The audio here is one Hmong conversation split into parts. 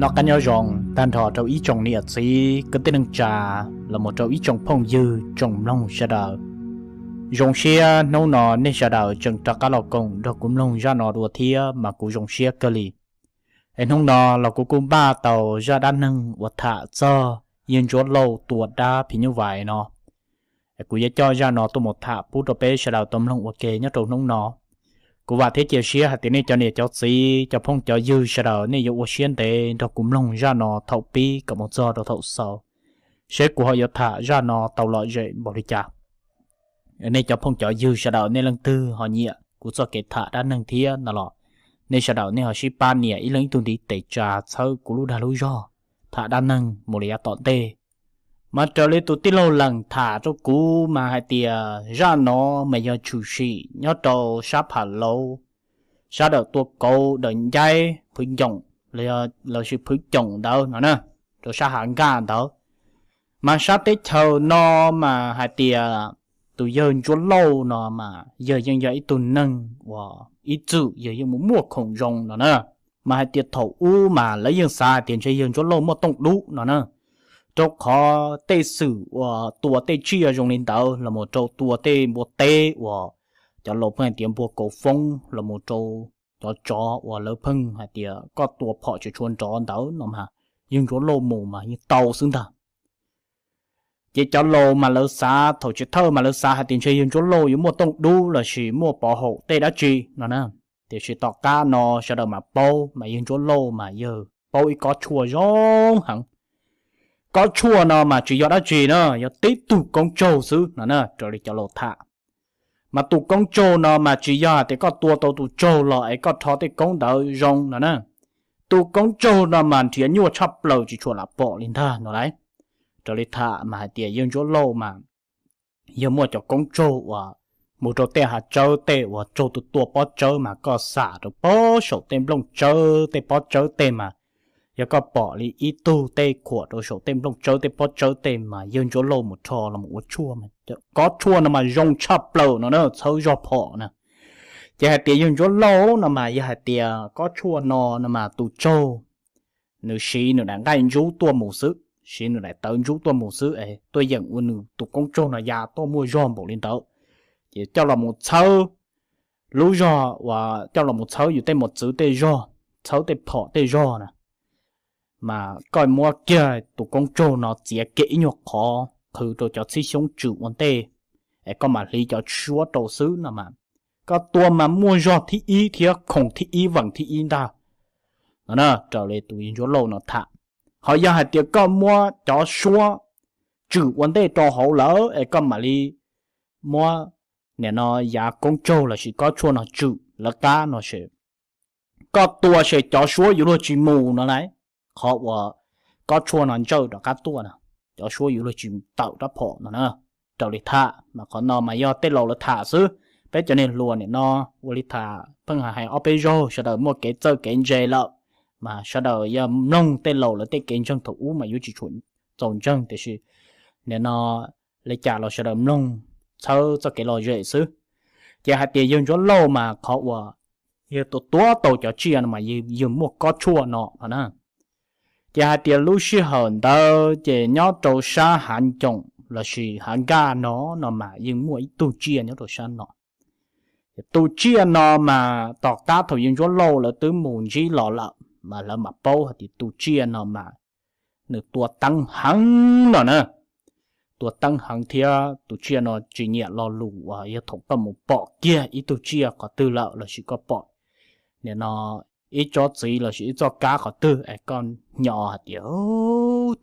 Noj qab nyob zoo tag nrho rau ib tsoom niam txiv kwv tij neej tsa los mus rau ib tsoom phooj ywg tsoom mloog sawv daws. Zoo siab hnub no nej sawv daws tseem rov qab los koom nrog kuv mloog zaj no dua thiab mas kuv zoo siab kawg li. Es hnub no los kuv kuj npaj tau zaj dab neeg uas tham txog yawg Ntsuab Lauj tua dab phim nyuj vais no. Kuv yuav coj zaj no tuaj mus tham pub rau peb sawv daws tau mloog ua ke nyob rau hnub no. Kuv vam thiab cia siab hais tias nej cov niam cov txiv cov phooj cov ywg sawv daws nej yuav ua siab ntev nrog kuv mloog zaj no thaum pib kom mus txog rau thaum xaus, seb kuv ho yuav tham zaj no tau lom zem npaum li cas. Nej cov phooj cov ywg sawv daws nej leej twg ho nyiam kuv txoj kev tham dab neeg thiab no los nej sawv daws nej ho sib pab nias ib leeg ib tug ntiv tes tsa txhawb kuv lub dag lub zog tham dab neeg mus li yav tom ntej. Mas raws li tus tij laug Lees tham rau kuv mas hais tias zaj no mas yog tshwm sim nyob rau sab Pham Lauv, sab dawm Tua Kauv dawm Ncaib Phwv Ncoom, lossis Phwv Coom ntawd no na, rau sab Hav Nkaj ntawd. Mas sab teb chaws no mas hais tias tus yawg Ntsuab Lauj no mas yawg yeej yog ib tug neeg uas ib txwm yawg yeej mus muaj khoom zoo no na. Mas hais tias thaum ub mas lawv yeej xav hais tias ntshe yawg Ntsuab Lauj muaj tooj dub no na, rau qhov tej xwm uas tua tej tsiaj zoo li ntawd los mus rau tua tej npua teb uas cov laus pheej hais tias npua kaus foob los mus rau cov tsov uas lawv pheej hais tias koj tua phom tsis tshua nrov ntawd no mas yawg Ntsuab Lauj mus mas yeej tau xwb ntag. Ces cov laus mas lawv xav, thaum chiv thawj mas lawv xav hais tias ntshe yawg Ntsuab Lauj yuav muaj tooj dub lossis muaj pov haum tej dab tsi no na. Tiam sis tom qab no sawv daws mas paub mas yawg Ntsuab Lauj mas yawg paub ib kob tshuaj zoo heev. Kob tshuaj no mas tsis yog dab tsi na, yog tib tug koob tsaug xwb no na, raws li cov laus tham. Mas tus koob tsaug no mas tsis yog hais tias koj tua tau tus tsaug los es koj rho tej koob ntawd zoo no na. Tus koob tsaug no mas nrhiav nyuaj tshaj plaws tsis tshua lam pom li ntag no lauj. Raws li tham mas hais tias yawg Ntsuab Lauj mas yawg muaj cov koob tsaug uas mus rau tej hav tsawb tej uas tsaug tus tua pob tsawb mas koj xam rau pob saum tej nplooj tsawb tej pob tsawb tej mas yog koj pom li ib tug tej khuam rau saum tej nplooj tsawb tej pob tsawb tej mas yawg Ntsuab Lauj mus rho los mus ua tshuaj. Kob tshuaj no mas zoo tshaj plaws no na, txhawb zog phom na. Ces hais tias yawg Ntsuab Lauj no mas yog hais tias kob tshuaj no no mas tus tsaug nws siv nws daim nqaij ntsub tuaj mus xwb, siv nws daim tawv ntsub tuaj mus xwb es tuaj yeem ua nws tus koob tsaug no ya tuaj muaj zog npaum li ntawd. Ces coj los mus txhawb lub zog uas coj los mus txhawb yus tej mos txwv tej zog, txhawb tej phom tej zog na, mas koj muab kiag tus koob tsaug no txiav kiag ib nyuag qhov qhwv rau cov txhib xyoob tswm ua ntej es koj mam hliv cov suab rau xwb no mas koj tua mas muaj zog thib ib thiab khoom thib ib veem thib ib ntag no na, raws li tus yawg Ntsuab Lauj no tham. Ho yog hais tias koj muab cov suab tswm ua ntej rau hauv lawm es koj mam li muab nim no yav koob tsaug lossis kob tshuaj no tswm lawv qab no ces koj tua ces cov suab yuav luag tsis mus no lauj. Qhov uas kob tshuaj no ntsawj rov qab tuaj no, cov suab yuav luag tsis tawm rab phom no na. Raws li tham mas qhov no mas yog tej laus lawv tham xwb, peb cov niag hluas nim no ua li tham pheej hais ob peb zaug sawv daws muaj kev txawj kev ntse lawm, mas sawv daws yog mloog tej laus lawv tej kev ntseeg thaum ub mas yuav tsis tshua txaus ntseeg tiam sis nim no li cas los sawv daws mloog txhawb txoj kev lom zem xwb. Ces hais tias yawg Ntsuab Lauj mas qhov uas yawg tua tuab tau cov tsiaj no mas yawg muaj kob tshuaj no no na. Ces hais tias lub sij hawm ntawd ces nyob rau sab Hav Ncoom lossis Hav Nkaj no no mas yeej muaj ib tug tsiaj nyob rau sab no. Tus tsiaj no mas tom qab thaum yawg Ntsuab Lauj lawv twb mus ntsib los lawm mas lawv mam paub hais tias tus tsiaj no mas nws tua teeb heev no na. Tua teeb heev thiab tus tsiaj no tsis nyiam lo lus uas yog thaum koj mus pom kiag ib tug tsiaj qhov twg lawm lossis koj pom nim no ib tsob txiv lossis ib txoj kab qhov twg es koj hnyo hais tias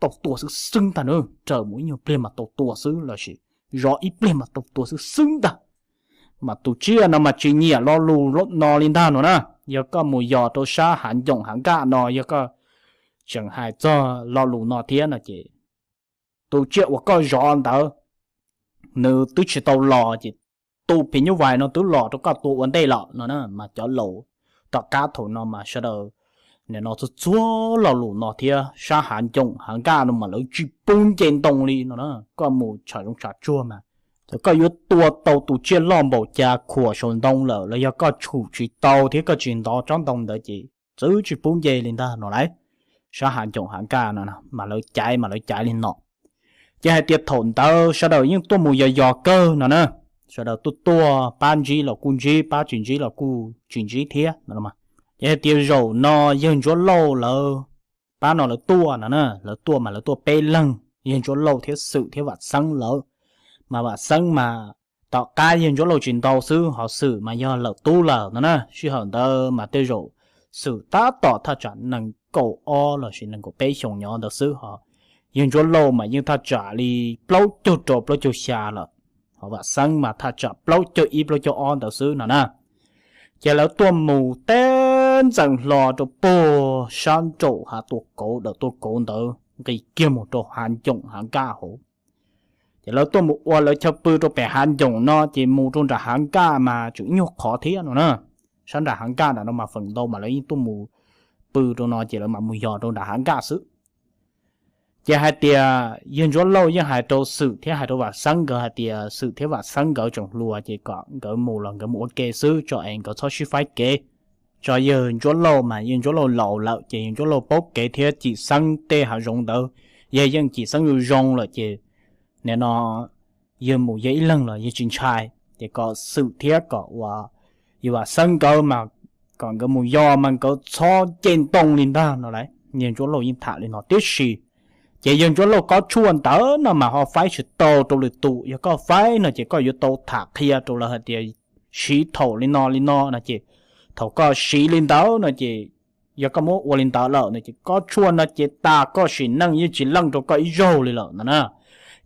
tau tua xwb xwb ntag na, raws mus ib nyuag pliag mas tau tua xwb lossis zov ib pliag mas tau tua xwb xwb ntag. Mas tus tsiaj no mas tsis nyiam lo lus no li ntag no na. Yog koj mus yos rau sab Hav Ncoom Hav Nkaj no yog koj tseem hais txog lo lus no thiab no ces tus tsiaj uas koj zov ntawd nws twb tsis tau los ces tus phim nyuj vais no twb los rau koj tua ua ntej lawm no na. Mas cov laus tom qab thaum no mas sawv daws nim no txhua txhua lo lus no thiab sab Hav Ncoom Hav Nkaj no mas lawv tsis pub nce ntoo li no na. Koj mus tsham zoov tsham tsuag mas txawm koj yuav tua tau tus tsiaj loj npaum cas khuam saum ntoo lawm los yog koj tshum tsis tau thiab koj tsis ntov tsob ntoo ntawd ces txwv tsis pub nce li ntag no lauj. sab Hav Ncoom Hav Nkaj no, mas lawv caiv mas lawv caiv li no. Ces hais tias thaum ntawd sawv daws yeej tuaj mus yos yos kawg no na, sawv daws tuaj tuaj, pab ntsib los kuj ntsib, pab tsis ntsib los kuj tsis ntsib thiab no. Ces hais tias zaum no yawg Ntsuab Lauj lawv, pab no lawv tuaj no na, lawv tuaj mas lawv tuaj peb leeg, yawg Ntsuab Lauj thiab Xwm thiab Vam Xeeb lawv. Mas Vam Xeeb mas tom qab yawg Ntsuab Lauj tsis ntau xwb, ho Xwm mas yog lawm tub lawm no na. Sij hawm ntawd mas tej zaum Xwm tab tom thaj tsam nees nkaum ob lossis nees nkaum peb xyoos nyob ntawd xwb, ho yawg Ntsuab Lauj mas yeej thaj tsam li plaub caug rau plaub caug xya lawm, ho Vam Xeeb mas thaj tsam plaub caug ib plaub caug ob ntawd xwb no na. Ces lawv tuaj mus teb ntxees hlo rau puag sab nraum Hav Tuam Kauv, dawm Tuam Kauv ntawd nqis kiag mus rau Hav Ncoom Hav Nkaj hauv. Ces lawv tuaj mus ua lawv chaw pw rau pem Hav Ncoom no, ces mus rau nram Hav Nkaj mas tseem ib nyuag qhov thiab no na. Sab nram Hav Nkaj nram no mas feem ntau mas lawv yeej tuaj mus pw rau no, ces lawv mam mus yos rau nram Hav Nkaj xwb. Ces hais tias yawg Ntsuab Lauj yeej hais rau Xwm thiab hais rau Vam Xeeb nkawd hais tias Xwm thiab Vam Xeeb nkawd tseem hluas, ces kom nkawd mus los nkawd mus ua ke xwb, tso es nkawd txhob sib faib kev. Tso yawg Ntsuab Lauj mas yawg Ntsuab Lauj laus lawm, ces yawg Ntsuab Lauj paub kev thiab Cim Xeeb tej hav zoov ntawd, yawg yeej Cim Xeeb zoo zoo lawm, ces nim no yawg mus yawg ib leeg los yawg tsis ntshai. Ces kom Xwm thiab kom uas yawg Vam Xeeb nkawd mas kom nkawd mus yos mas nkawd txhob nce ntoo li ntag no lauj, yawg Ntsuab Lauj yeej tham li no tib si. Ces yawg Ntsuab Lauj kob tshuaj ntawd no mas ho faib tsis tau rau lwm tus, yog koj faib no ces koj yuav tau tham qhia rau lawv hais tias siv thaum li no li no no ces, thaum koj siv li ntawd no ces, yog koj muab ua li ntawd lawm no ces kob tshuaj no ces tas koj sim neej, yeej tsis leej rau koj ib zaug li lawm no na.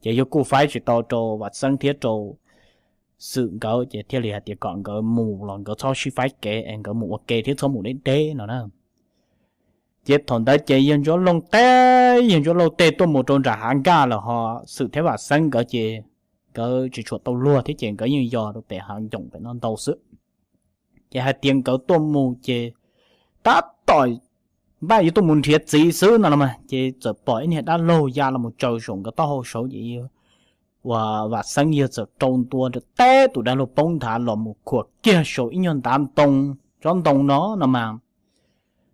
Ces yawg kuj faib tsis tau rau Vam Xeeb thiab rau Xwm nkawd, ces thiaj li hais tias kom nkawd mus los nkawd txhob sib faib kev es nkawd mus ua ke thiab txhob mus deb deb no na. Ces thaum ntawd ces yawg Ntsuab Lauj teb, yawg Ntsuab Lauj tej tuaj mus rau nram Hav Nkaj lawm, ho Xwm thiab Vam Xeeb nkawd ces nkawd tsis tshua tau luag thiab ces nkawd yeej yos rau pem Hav Ncoom pem no ntau xwb. Ces hais tias nkawd tuaj mus ces tab tom npaj yuav tuaj mus nrhiav txiv xwb no los mas, ces txawm pom ib niag dab laug ya los mus tsaws saum nkawd taub hau saud, ces uas Vam Xeeb yawg txawm rau ntua rau teb tus dab laug poob nthav los mus khuam kiag saum ib nyuag ntav ntoo, tsob ntoo no no mas,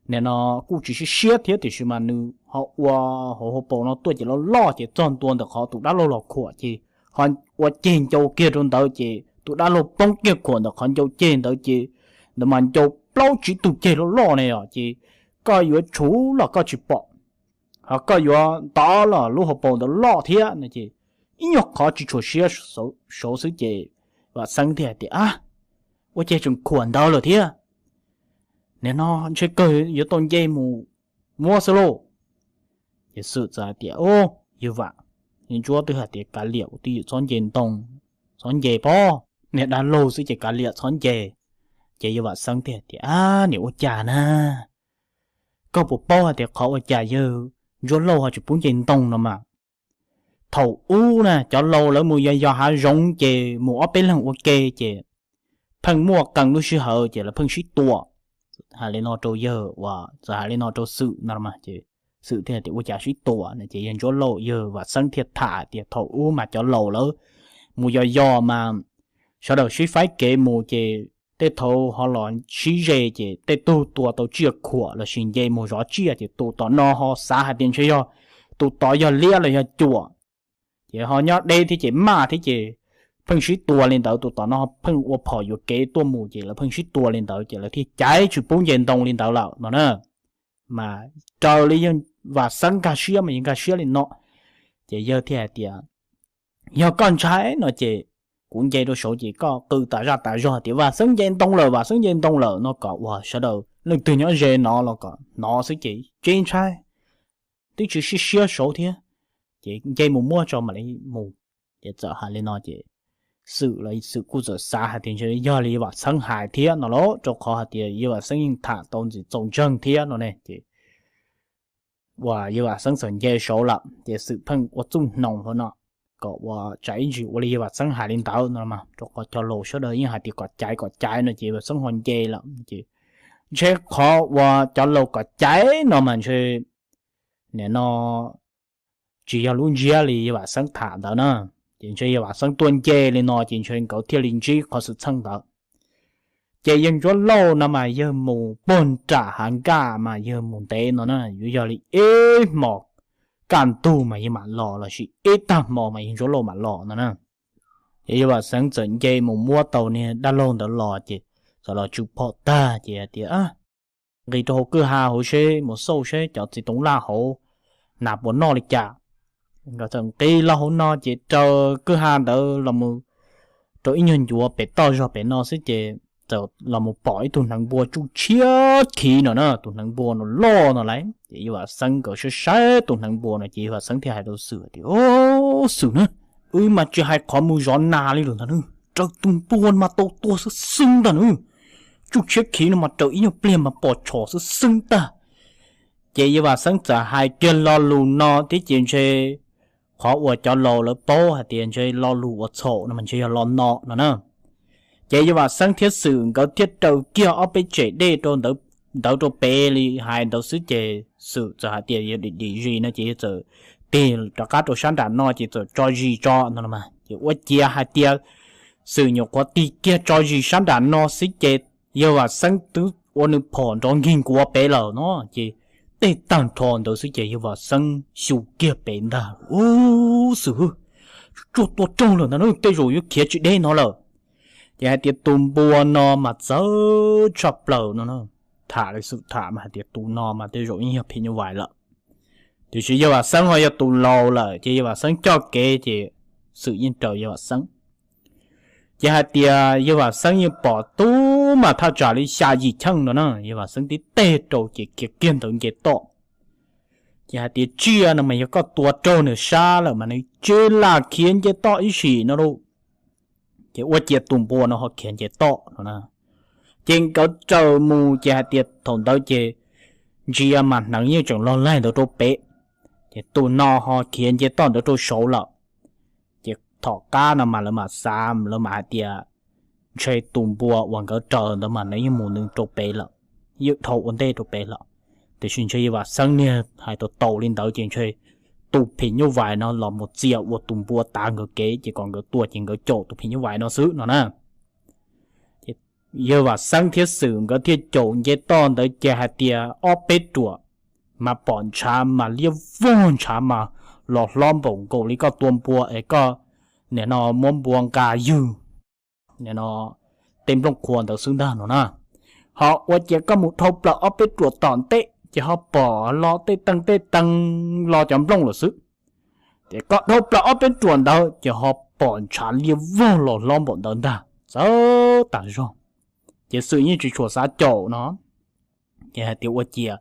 nim no kuj tsis siab siab thiab tiam sis mas nws ho ua hauv hauv paus no tuaj ces loj loj, ces txog ntua ntawm qhov tus dab laug los khuam ces ho ua ceg ncau kiag rau ntawd, ces tus dab laug poob kiag khuam ntawm qhov ncau ceg ntawd ces, ntawd mas ncau plaub tsib tug ceg loj loj ne os, ces koj yuav tshuv los koj tsis pom, ho koj yuav ntov los lub hauv paus ntawd loj thiab no ces ib nyuag qhov tsis tshua siab saud xwb ces Vam Xeeb thiaj hais tias, A, ua cas tseem khuam ntawd lawm thiab, nim no ntshe kawg yuav tau nce mus muab xwb lauj. Ces Xwm txawm hais tias, Yawg Vam, niag Ntsuab twb hais tias kav liam, kuv twb ywm txhob nce ntoo, txhob nce pob, niag dab laug xwb ces kav liam txhob nce. Ces yawg Vam Xeeb thiaj hais tias, A, niam ua cas na, koj puas paub hais tias qhov ua cas yawg Ntsuab Lauj ho tsis pub nce ntoo no mas? Thaum ub na cov laus lawv mus yos yos hav zoov ces mus ob peb leeg ua ke ces pheej muaj qee lub sij hawm ces lawv pheej sib tua. Hais li no rau yawg uas txawm hais li no rau Xwm no mas, ces Xwm thiaj tias, Ua cas sib tua no? Ces yawg Ntsuab Lauj, yawg Vam Xeeb thiaj tham tias thaum ub mas cov laus lawv mus yos yos mas sawv daws sib faib kev mus ces tej thaum ho los sib ze ces tej tug tua tau tsiaj khuam lossis nce mus zov tsiaj ces tus tom no ho xav hais tias ntshe yog, tus tod yog liab los yog cuam, ces ho nyob deb thiab ces maj thiab ces pheej sib tua li ntawd, tus tom no pheej ua phom yuam kev tuaj mus ces lawv pheej sib tua li ntawd ces lawv thiaj caiv tsis pub nce ntoo li ntawd lawm no na. Mas raws li yawg Vam Xeeb nkag siab mas yawg nkag siab li no, ces yawg thiaj hais tias, Yog koj ntshai no ces kuv nce rau saud ces koj qw tas zaj tas zog tias Vam Xeeb nce ntoo lawm, Vam Xeeb nce ntoo lawm no kom uas sawv daws leej twg nyob ze no los kom hnov xwb ces tsis ntshai, twb tsis sib siab saud thiab, ces nce mus muab tso mam li mus. Ces txawm hais li no ces Xwm los Xwm kuj txawm xav hais tias ntshe yog li yawg Vam Xeeb hais thiab no lauj, rau qhov hais tias yawg Vam Xeeb yeej tham tau ntxim txaus ntseeg thiab no ne ces uas yawg Vam Xeeb txawm nce saud lawm ces Xwm pheej ua txuj hnoos hlo no kom uas tsam ib ntsis ua li yawg Vam Xeeb hais li ntawd no mas, rau qhov cov laus sawv daws yeej hais tias kom caiv kom caiv no ces yawg Vam Xeeb ho nce lawm ces ntshe qhov uas cov laus kom caiv no mas ntshe nim no tsis yog lub ntsiab li yawg Vam Xeeb tham ntawd na, ces ntshe yawg Vam Xeeb tuaj nce li no ces ntshe nkawd thiaj li ntsib qhov xwm txheej ntawd. Ces yawg Ntsuab Lauj no mas yawg mus puag nram hav nkaj mas yawg mus ntev no na, yuav yog li ib hmos kaj ntug mas yawg mam los lossis ib tag hmo mas yawg Ntsuab Lauj mam los no na. Ces yawg Vam Xeeb txawm nce mus muab tau niag dab laug ntawd los ces txawm los tsw phom tag ces hais tias, nqis rau hauv kwj ha hauv seb mus xauj seb cov txiv toov laj hauv nas puas noj li cas. Nkawd txawm nqis los hauv no ces raws kwj ha ntawd los mus rau ib nyuag ncuav pem toj zog pem no xwb ces txawm los mus pom ib tug hneev npua tsuj tshiab khiv no na, tus hneev npua no loj no lauj. Ces yawg Vam Xeeb nkawd saib saib tus hneev npua no ces yawg Vam Xeeb thiaj hais rau Xwm tias, Xwm na, wb mas tsis hais qhov mus zov nas li lawm ntag na, raws tus npua no mas tau tua xwb xwb ntag na. Tsuj tshiab khiv no mas raws ib nyuag pliag mas pom tshos xwb xwb tag. Ces yawg Vam Xeeb txawm hais kiag lo lus no thiab ces ntshe qhov uas cov laus lawv paub hais tias ntshe lo lus uas txhaum no mas ntshe yog lo no no na. Ces yawg Vam Xeeb thiab Xwm nkawd thiaj raws kiag ob peb tsem dej rau ntawd rau pem li hais ntawd xwb ces Xwm txawm hais tias yog dim dim zis no ces yawg txawm tig rov qab rau sab nram no ces txawm tso zis tso no mas ces ua ciav hais tias Xwm nyuam qhuav tig kiag tso zis sab nram no xwb ces yawg Vam Xeeb twb ua nws phom nrov nkig nkuav pem lawm no ces tej tag nrho ntawd xwb ces yawg Vam Xeeb xyu kiag pem ntag, Ub, Xwm, tsuj tua raug lawm ntag na, tej zaum yuav khiav tsis deb no lawm. Ces hais tias tus npua no mas txawv tshaj plaws no na. Tham li Xwm tham mas hais tias tus no mas tej zaum yeej yog phim nyuj vais lawm. Tiam sis yawg Vam Xeeb ho yog tus laus lawm ces yawg Vam Xeeb coj kev ces Xwm yeej raws yawg Vam Xeeb. Ces hais tias yawg Vam Xeeb yeej pom tub mas thaj tsam li xya yim cheej no na, yawg Vam Xeeb tib teg rau ces khiav kiag ntawd nce toj. Ces hais tias tsiaj no mas yog koj tua raug nws sab lawm mas nws tsis lam khiav nce toj ib sim no lauj. Ces ua ciav tus npua no ho khiav nce toj no na. Ces nkawd raws mus ces hais tias thaum ntawd ces ntsia mas hneev yeej tseem log laig ntawd rau pem. Ces tus no ho khiav nce toj ntawd rau saud lawm. Ces tom qab no mas lawv mam xav, lawv mam hais tias ntshe tus npua uas nkawd raws ntawd mas nws yeej mus nws rau pem lawm, yeej dhau ua ntej rau pem lawm. Tiam sis ntshe yawg Vam Xeeb niag hais tau tau li ntawd ces ntshe tus phim nyuj vais no los mus txia ua tus npua tav nkawd kev ces kom nkawd tua ces nkawd caum tus phim nyuj vais no xwb no na. Yawg Vam Xeeb thiab Xwm nkawd thiaj caum nce toj ntawd ces hais tias ob peb ruam mas pom ntshav mas liab vog, ntshav mas los hlob npaum nkaus li koj tua npua es koj nim no muab npua nqa ywg nim no tej nplooj qhuav ntawd xwb ntag no na. Ho ua ciav koj mus dhau plaws ob peb ruam tom ntej ces ho pom los tej teeg tej teeg los cov nplooj lawm xwb. Ces koj dhau plaws ob peb ruam ntawd ces ho pom ntshav liab vog los hlob npaum ntawd ntag, txawv tas zog. Ces Xwm yeej tsis tshua xav caum no. Ces hais tias ua ciav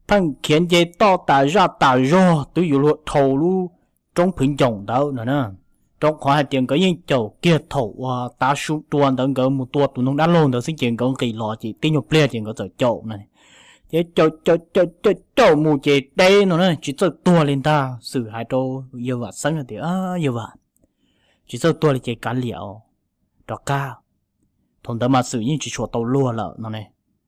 pheej khiav nce toj tas zaj tas zog twb yuav luag dhau lub roob phwv ncoos ntawd no na. Rau qhov hais tias nkawd yeej caum kiag thaum uas tav su dua ntawd nkawd mus tua tus noog dab laug ntawd xwb ces nkawd nqis los ces tib nyuag pliag ces nkawd txawm caum na. Ces caum caum caum caum mus ces deb no na, tsis txawj tuag li ntag. Xwm hais rau yawg Vam Xeeb hais tias, Yawg Vam, tsis txawj tuag li ces kav liam os, rov qab. Thaum ntawd mas Xwm yeej tsis tshua tau luag lawm no ne,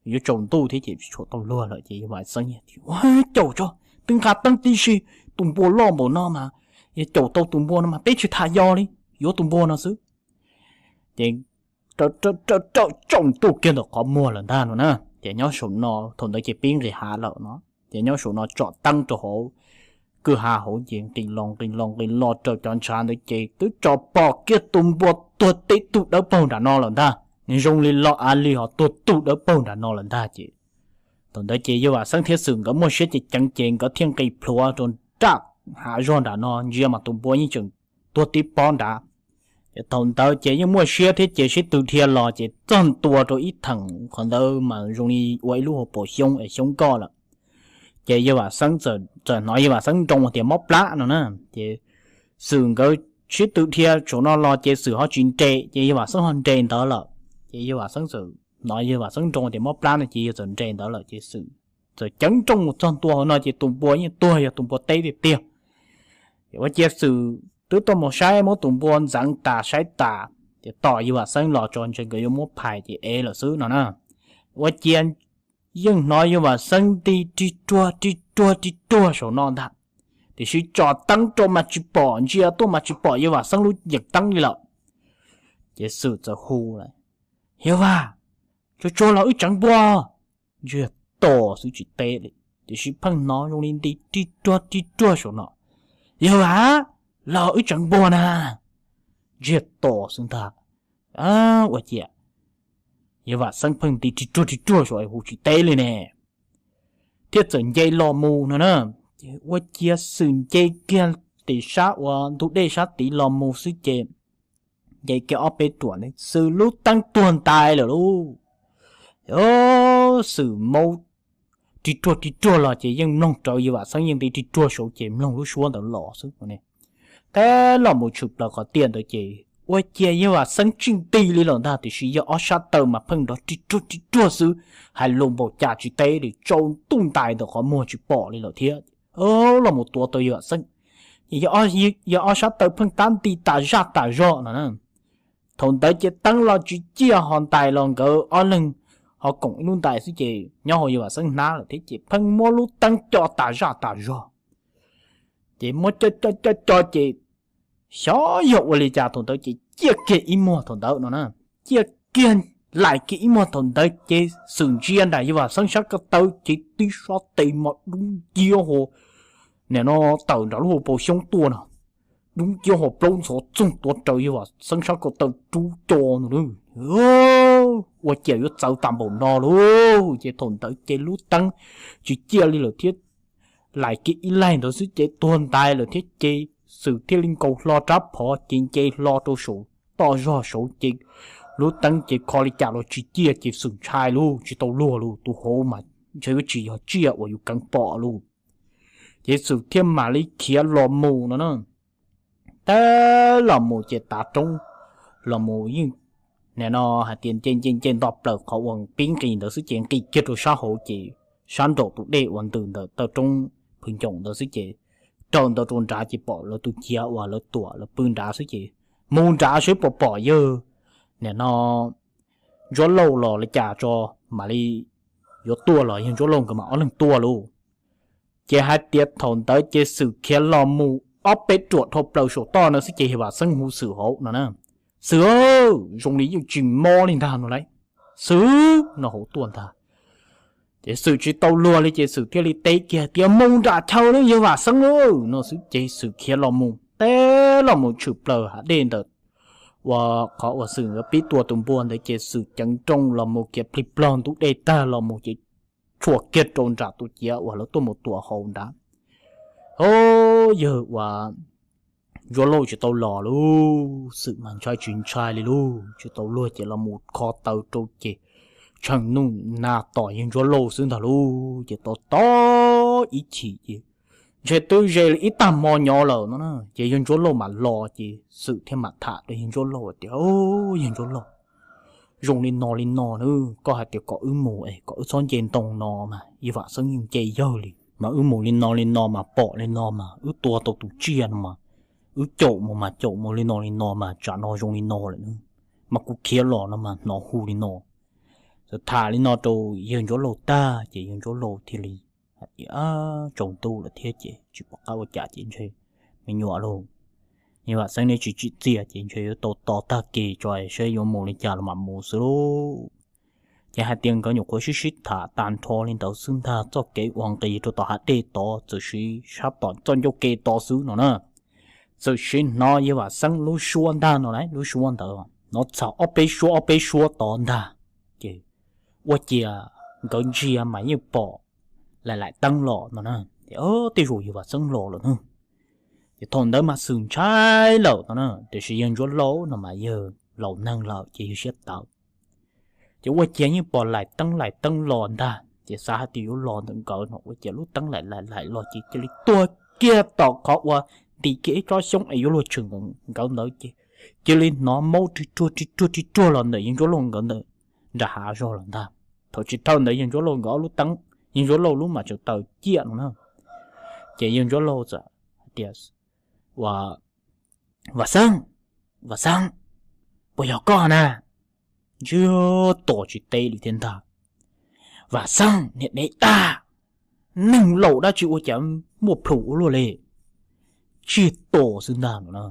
yuav tsaus ntuj thiab ces tsis tshua tau luag lawm ces yawg Vam Xeeb, Caum tso, twb nqa teeb tib si, tus npua loj npaum no mas, yog caum tau tus npua no mas peb tsis tham yog li, yuav tus npua no xwb. Ces tsaus ntuj kiag ntawm qhov muag lawm ntag no na. Ces nyob saum no thaum ntawd ces pib nqis hav lawm no. Ces nyob saum no tsom teeb rau hauv kwj ha hauv ces nqis los nqis los nqis los raws cov ntshav ntawd ces twb tso pom kiag tus npua tuag tib tug dawb paug nram no lawm ntag. Zoo li loj av li ho tuag tug dawb paug nram no lawm ntag ces thaum ntawd ces yawg Vam Xeeb thiab Xwm nkawd muaj siab ces ceev ces nkawd thiaj nqis plhuav rau nram hav zog nram no ntsia mas tus npua yeej tseem tuag tib pob nrad. Ces thaum ntawd ces yeej muaj siab thiab ces sib tw dhia los ces txog ntua rau ib theem qhov ntawd mas zoo li ua ib lub hauv paus xyoob es xyoob nkoj lawm. Ces yawg Vam Xeeb txawm hnov yawg Vam Xeeb nroo tias mob plab no na. Ces Xwm nkawd sib tw dhia saum no los ces Xwm ho tsis nres ces yawg Vam Xeeb ho nres ntawd lawm. Ces yawg Vam Xeeb txawm hnov yawg Vam Xeeb nroo tias mob plab no ces yawg txawm nres ntawd lawm ces Xwm txawm ceev nrooj mus txog ntua hauv no ces tus npua yeej tuag yog tus npua teb tiag tiag. Ces ua ciav Xwm twb tuaj mus saib muab tus npua ntxeev tas saib tas, ces tos yawg Vam Xeeb los tso ntshe nkawd yuav muab phais ces ev lawm xwb no na. Ua ciav yeej hnov yawg Vam Xeeb nti rig ruag rig ruag rig ruag saum no ntag. Tiam sis tsom teeb rau mas tsis pom, ntsia tuaj mas tsis pom yawg Vam Xeeb lub yeem teeb li lawm. Ces Xwm txawm hu lawm, Yawg Vam, Tsuag tsuag los wb tseev npua. Ntsiag to xwb tsis teb li, tiam sis pheej hnov zoo li nti rig ruag rig ruag saum no. Yog vas, los wb tseev npua na. Ntsiag to xwb ntag. Ua ciav yawg Vam Xeeb pheej nti rig ruag rig ruag saum es hu tsis teb li ne, thiab txawm nce los mus no na. Ces ua ciav Xwm nce kiag tim sab uas ntug dej sab tid los mus xwb ces nce kiag ob peb ruam ntawd Xwm lub teeb tuag ntais lawm lauj. Xwm maub rig ruag rig ruag los ces yeej mloog rawv yawg Vam Xeeb yeej nti rig ruag saud ces mloog lub suab ntawd los xwb. Tab los mus tshwm plaws qhov tiaj ntawd ces ua ciav yawg Vam Xeeb tsis nti li lawm ntag, tiam sis yawg ob sab taw mas pheej nrov rig ruag rig ruag xwb, hais lus npaum cas tsis teb li, tsaus ntuj ntais ntawm qhov muag tsis pom li lawm thiab. Los mus tuav tau yawg Vam Xeeb, yawg ob sab taw pheej tab nti tas zaj tas zog no na. Thaum ntawd ces teeb los tsis ciaj ho ntais los nkawd ob leeg ho koom ib lub ntais xwb ces nyob hauv yawg Vam Xeeb hnab lawm thiab ces pheej muab lub teeb co tas zaj tas zog. Ces muab co co co co ces xyov yog ua li cas thaum ntawd ces ciaj kiag ib muag thaum ntawd no na. Ciaj kiag, lais kiag ib muag thaum ntawd ces Xwm ntsia nram yawg Vam Xeeb sab ko taw ces tib sab tes mas dub nciab ho, nim no tawm nram lub hauv paus xyoob tuaj no, dub nciab ho plaub ntxhov txoog tuav rawv yawg Vam Xeeb sab ko taw rub co no. Ua ciav yuav txawv tas npaum no lauj. Ces thaum ntawd ces lub teeb tsis ciaj li lawm thiab, lais kiag ib laig ntawd xwb ces tuag ntais lawm thiab ces Xwm thiaj li nkaus hlo rab phom ces nce hlo rau saum toj zog saud ces lub teeb ces kho li cas los tsis ciaj ces Xwm ntshai lauj, tsis tau luag lauj, tus hauv mas ntshe yuav tsis yog tsiaj uas yus keev pom lauj. Ces Xwm thiaj mam li khiav los mus no na. Tab los mus ces tav roob los mus yeej, nim no hais tias nce nce nce nto plaws qhov uas pib nqis ntawd xwb ces nqis kiag rau sab hauv ces sab nraum tus dej uas ntws ntawm taw roob Phwv Ncoom ntawd xwb ces raws ntawd rau nrad ces pom lawv tus ciav uas lawv tuam lawv pw nrad xwb ces mus nrad seb puas pom yawg, nim no Ntsuab Lauj los li cas tso, mam li yuav tuaj los yawg Ntsuab Lauj nkawd mam ob leeg tuaj lauj. Ces hais tias thaum ntawd ces Xwm khiav los mus ob peb ruam dhau plaws saum toj no xwb ces yawg Vam Xeeb hu Xwm hauv no na. Xwm, zoo li yeej tsis mob li ntag no lauj. Xwm no hauv tuaj ntag. Ces Xwm tsis tau luag li ces Xwm thiaj li teb kiag tias mus nram chaw na yawg Vam Xeeb lauj no xwb ces Xwm khiav los mus teb los mus tshwm plaws hav dej ntawm uas qhov uas Xwm yuav pib tua tus npua ntawd ces Xwm ceev nrooj los mus kiag plig plog ntug dej tag los mus ces tshuam kiag rau nram tus ciav uas lawv tuaj mus tua hauv nrad. Au, yawg uas Ntsuab Lauj tsis tau los lauj. Xwm mas ntshai tsis ntshai li lauj, tsis tau luag ces los mus kho taw rau ces tshee nuj nag tom yawg Ntsuab Lauj xwb ntag lauj. Ces tos tos ib chim ces ntshe twb ze li ib tag hmo nyob lawm no na ces yawg Ntsuab Lauj mam los ces Xwm thiaj mam tham rau yawg Ntsuab Lauj tias, Yawg Ntsuab Lauj, zoo li no li no na, koj hais tias kom wb mus es kom wb txhob nce ntoo no mas yawg Vam Xeeb yeej nce yawg li mas wb mus li no li no mas pom li no mas wb tua tau tus tsiaj no mas wb caum mus mas caum mus li no li no mas tsam no zoo li no lawm na, mas kuv khiav los no mas hnov hu li no. Txawm tham li no rau yawg Ntsuab Lauj tag ces yawg Ntsuab Lauj thiaj li hais tias, Tsaus ntuj lawm thiab ces tsis pom qab ua cas ces ntshe me nyuam lauj, yawg Vam Xeeb neb tsis tsim txiaj ces ntshe yuav tau tos tag kis tso seb yuav mus li cas los mam mus xwb lauj. Ces hais tias nkawd nyuam qhuav sib sib tham tas nrho li ntawd xwb ntag, txoj kev uas nqis rau tom hav dej tod txawm siv sab tom txoj ncauj ke tod xwb no na. Txawm siv hnov yawg Vam Xeeb lub suab ntag no lauj, lub suab ntawd hnov txog ob peb suab ob peb suab tod ntag. Ces ua ciav nkawd ntsia mas yeej pom laim laim teeb los no na, ces tej zaum yawg Vam Xeeb los lawm na. Ces thaum ntawd mas Xwm ntshai lawm no na, tiam sis yawg Ntsuab Lauj no mas yawg laus neeg lawm ces yawg siab tawv. Ces ua ciav yeej pom laim teeb laim teeb los ntag, ces xav hais tias yuav los ntawm nkawd no ua ciav lub teeb laim laim laim los ces cia li tuag kiag tom qhov uas ntim kiag ib tsob xyoob es yuav luag tshwm nkawd ntawd ces cia li hnov maub rig ruag rig ruag rig ruag los ntawm yawg Ntsuab Lauj nkawd ntawd nram hav zog lawm ntag. Thaum tsis thawj ntawd yawg Ntsuab Lauj nkawd ob lub teeb, yawg Ntsuab Lauj lub mas tseem taws ciaj no na. Ces yawg Ntsuab Lauj txawm hais tias, Ua, Vam Xeeb, Vam Xeeb, puas yog koj na? Ntsiag to tsis teb li thiab ntag. Vam Xeeb niag dev tag, neeg laus dab tsi ua cas muaj plhus ua luaj li. Ntsiag to xwb ntag no na.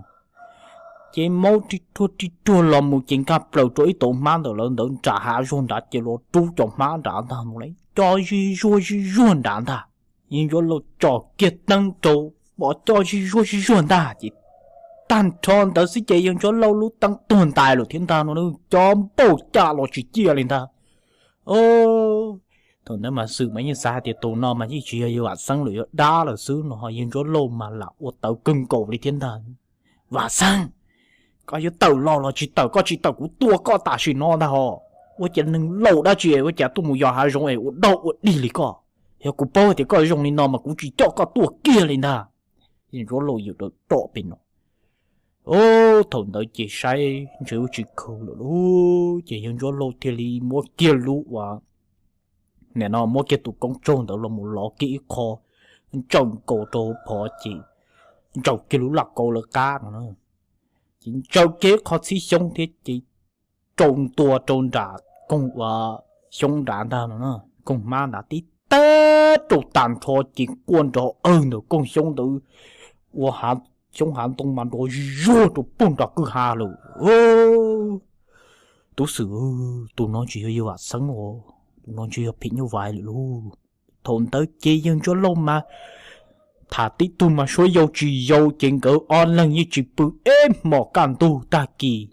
Ces maub ri ruag ri ruag los mus ces nkag plaws rau ib tauv hmab ntawm lawv ntawd nram hav zoov nrad ces los rub cov hmab nrad ntag no, coj zij zuag zij zuag nrad ntag. Yawg Ntsuab Lauj tsom kiag teeb rau, pom coj zij zuag zij zuag ntag ces tag nrho ntawd xwb ces yawg Ntsuab Lauj lub teeb tuag ntais lawm thiab ntag no, cov npauj caj los tsis ciaj li ntag. Thaum ntawd mas Xwm mas yeej xav hais tias tus no mas yeej tsis yog yawg Vam Xeeb lawm, yog dab lawm xwb no, ho yawg Ntsuab Lauj mas lam ua tawv kawg nkaus li thiab ntag. Vam Xeeb, koj yuav tawm los los tsis tawm, koj tsis tawm kuv tua koj tam sim no ntag hos. Ua cas neeg laus dab tsi ua cas tuaj mus yos hav zoov es ua dog ua dig li koj? Yog kuv paub tias koj zoo li no mas kuv tsis coj koj tuaj kiag li ntag. Yawg Ntsuab Lauj yawm rau tom pem no. Thaum ntawd ces saib ntshe ub tsis khwv lawm lauj, ces yawg Ntsuab Lauj thiaj li muab kiag lub uas, nim no muab kiag tus koob tsaug ntawd los mus lov kiag ib qho, ntsaws nkaus rau phov ces ntsaws kiag lub laj kauv lawv qab no, ces ntsaws kiag ib qho txhib xyoob thiab ces rau ntua rau nram koog uas xyoob nrad ntag no, koog hmab nrad tib teb rau tag nrho ces quaj nrov awg ntawm koog xyoob ntawd, ua xyoob hav ntoo mas nrov zuag rau puag nram kwj ha lawm. Tub Xwm, tus no tsis yog yawg Vam Xeeb os, tus no ntshe yog phim nyuj vais lawm lauj. Thaum ntawd ces yawg Ntsuab Lauj mas tham tib tug mas suab yau tsis yau ces nkawd ob leeg yeej tsis pw ib hmos kaj ntug tag kis.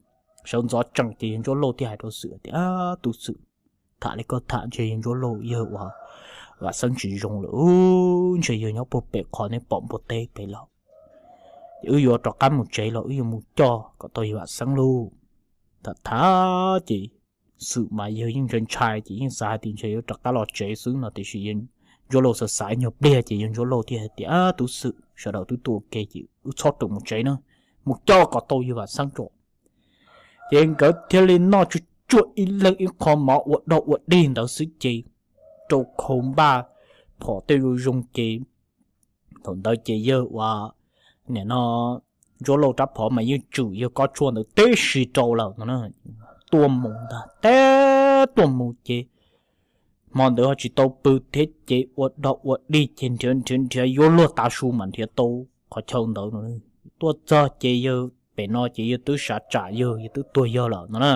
Sawv ntxov tsees ces yawg Ntsuab Lauj thiaj hais rau Xwm tias, Tub Xwm, tham li koj tham ntshe yawg Ntsuab Lauj yawg uas Vam Xeeb tsis zoo lawm, ntshe yawg nyob puag pem qhov nej pom npua teb pem lawm. Ces wb yuav rov qab mus tsev los wb yuav mus coj kom tau yawg Vam Xeeb lauj. Tham tham ces Xwm mas yawg yeej ntshai ntshai ces yeej xav hais tias ntshe yuav rov qab los tsev xwb no, tiam sis yawg Ntsuab Lauj xav xav ib nyuag pliag ces yawg Ntsuab Lauj thiaj hais tias, Tub Xwm, sawv daws twb tuaj ua ke ces wb txhob rawm mus tsev na, mus coj kom tau yawg Vam Xeeb tso. Ces nkawd thiaj li noj tsuag tsuag ib leeg ib qho mov ua dog ua dig ntawd xwb ces rau khau npaj phom tej zoo zoo ces thaum ntawd ces yawg uas, nim no, Ntsuab Lauj rab phom mas yeej tswm yawg kob tshuaj ntawd tib si rau lawm no. Tuaj mus ntag, teb tuaj mus ces hmo ntawd ho tsis tau pw thiab ces ua dog ua dig ces nrhiav nrhiav nrhiav yuav luag tav su mas nrhiav tau qhov chaw ntawd no. Tuaj txog ces yawg pem no ces yawg twb sav tsam yawg, yawg twb tuag yawg lawm no na.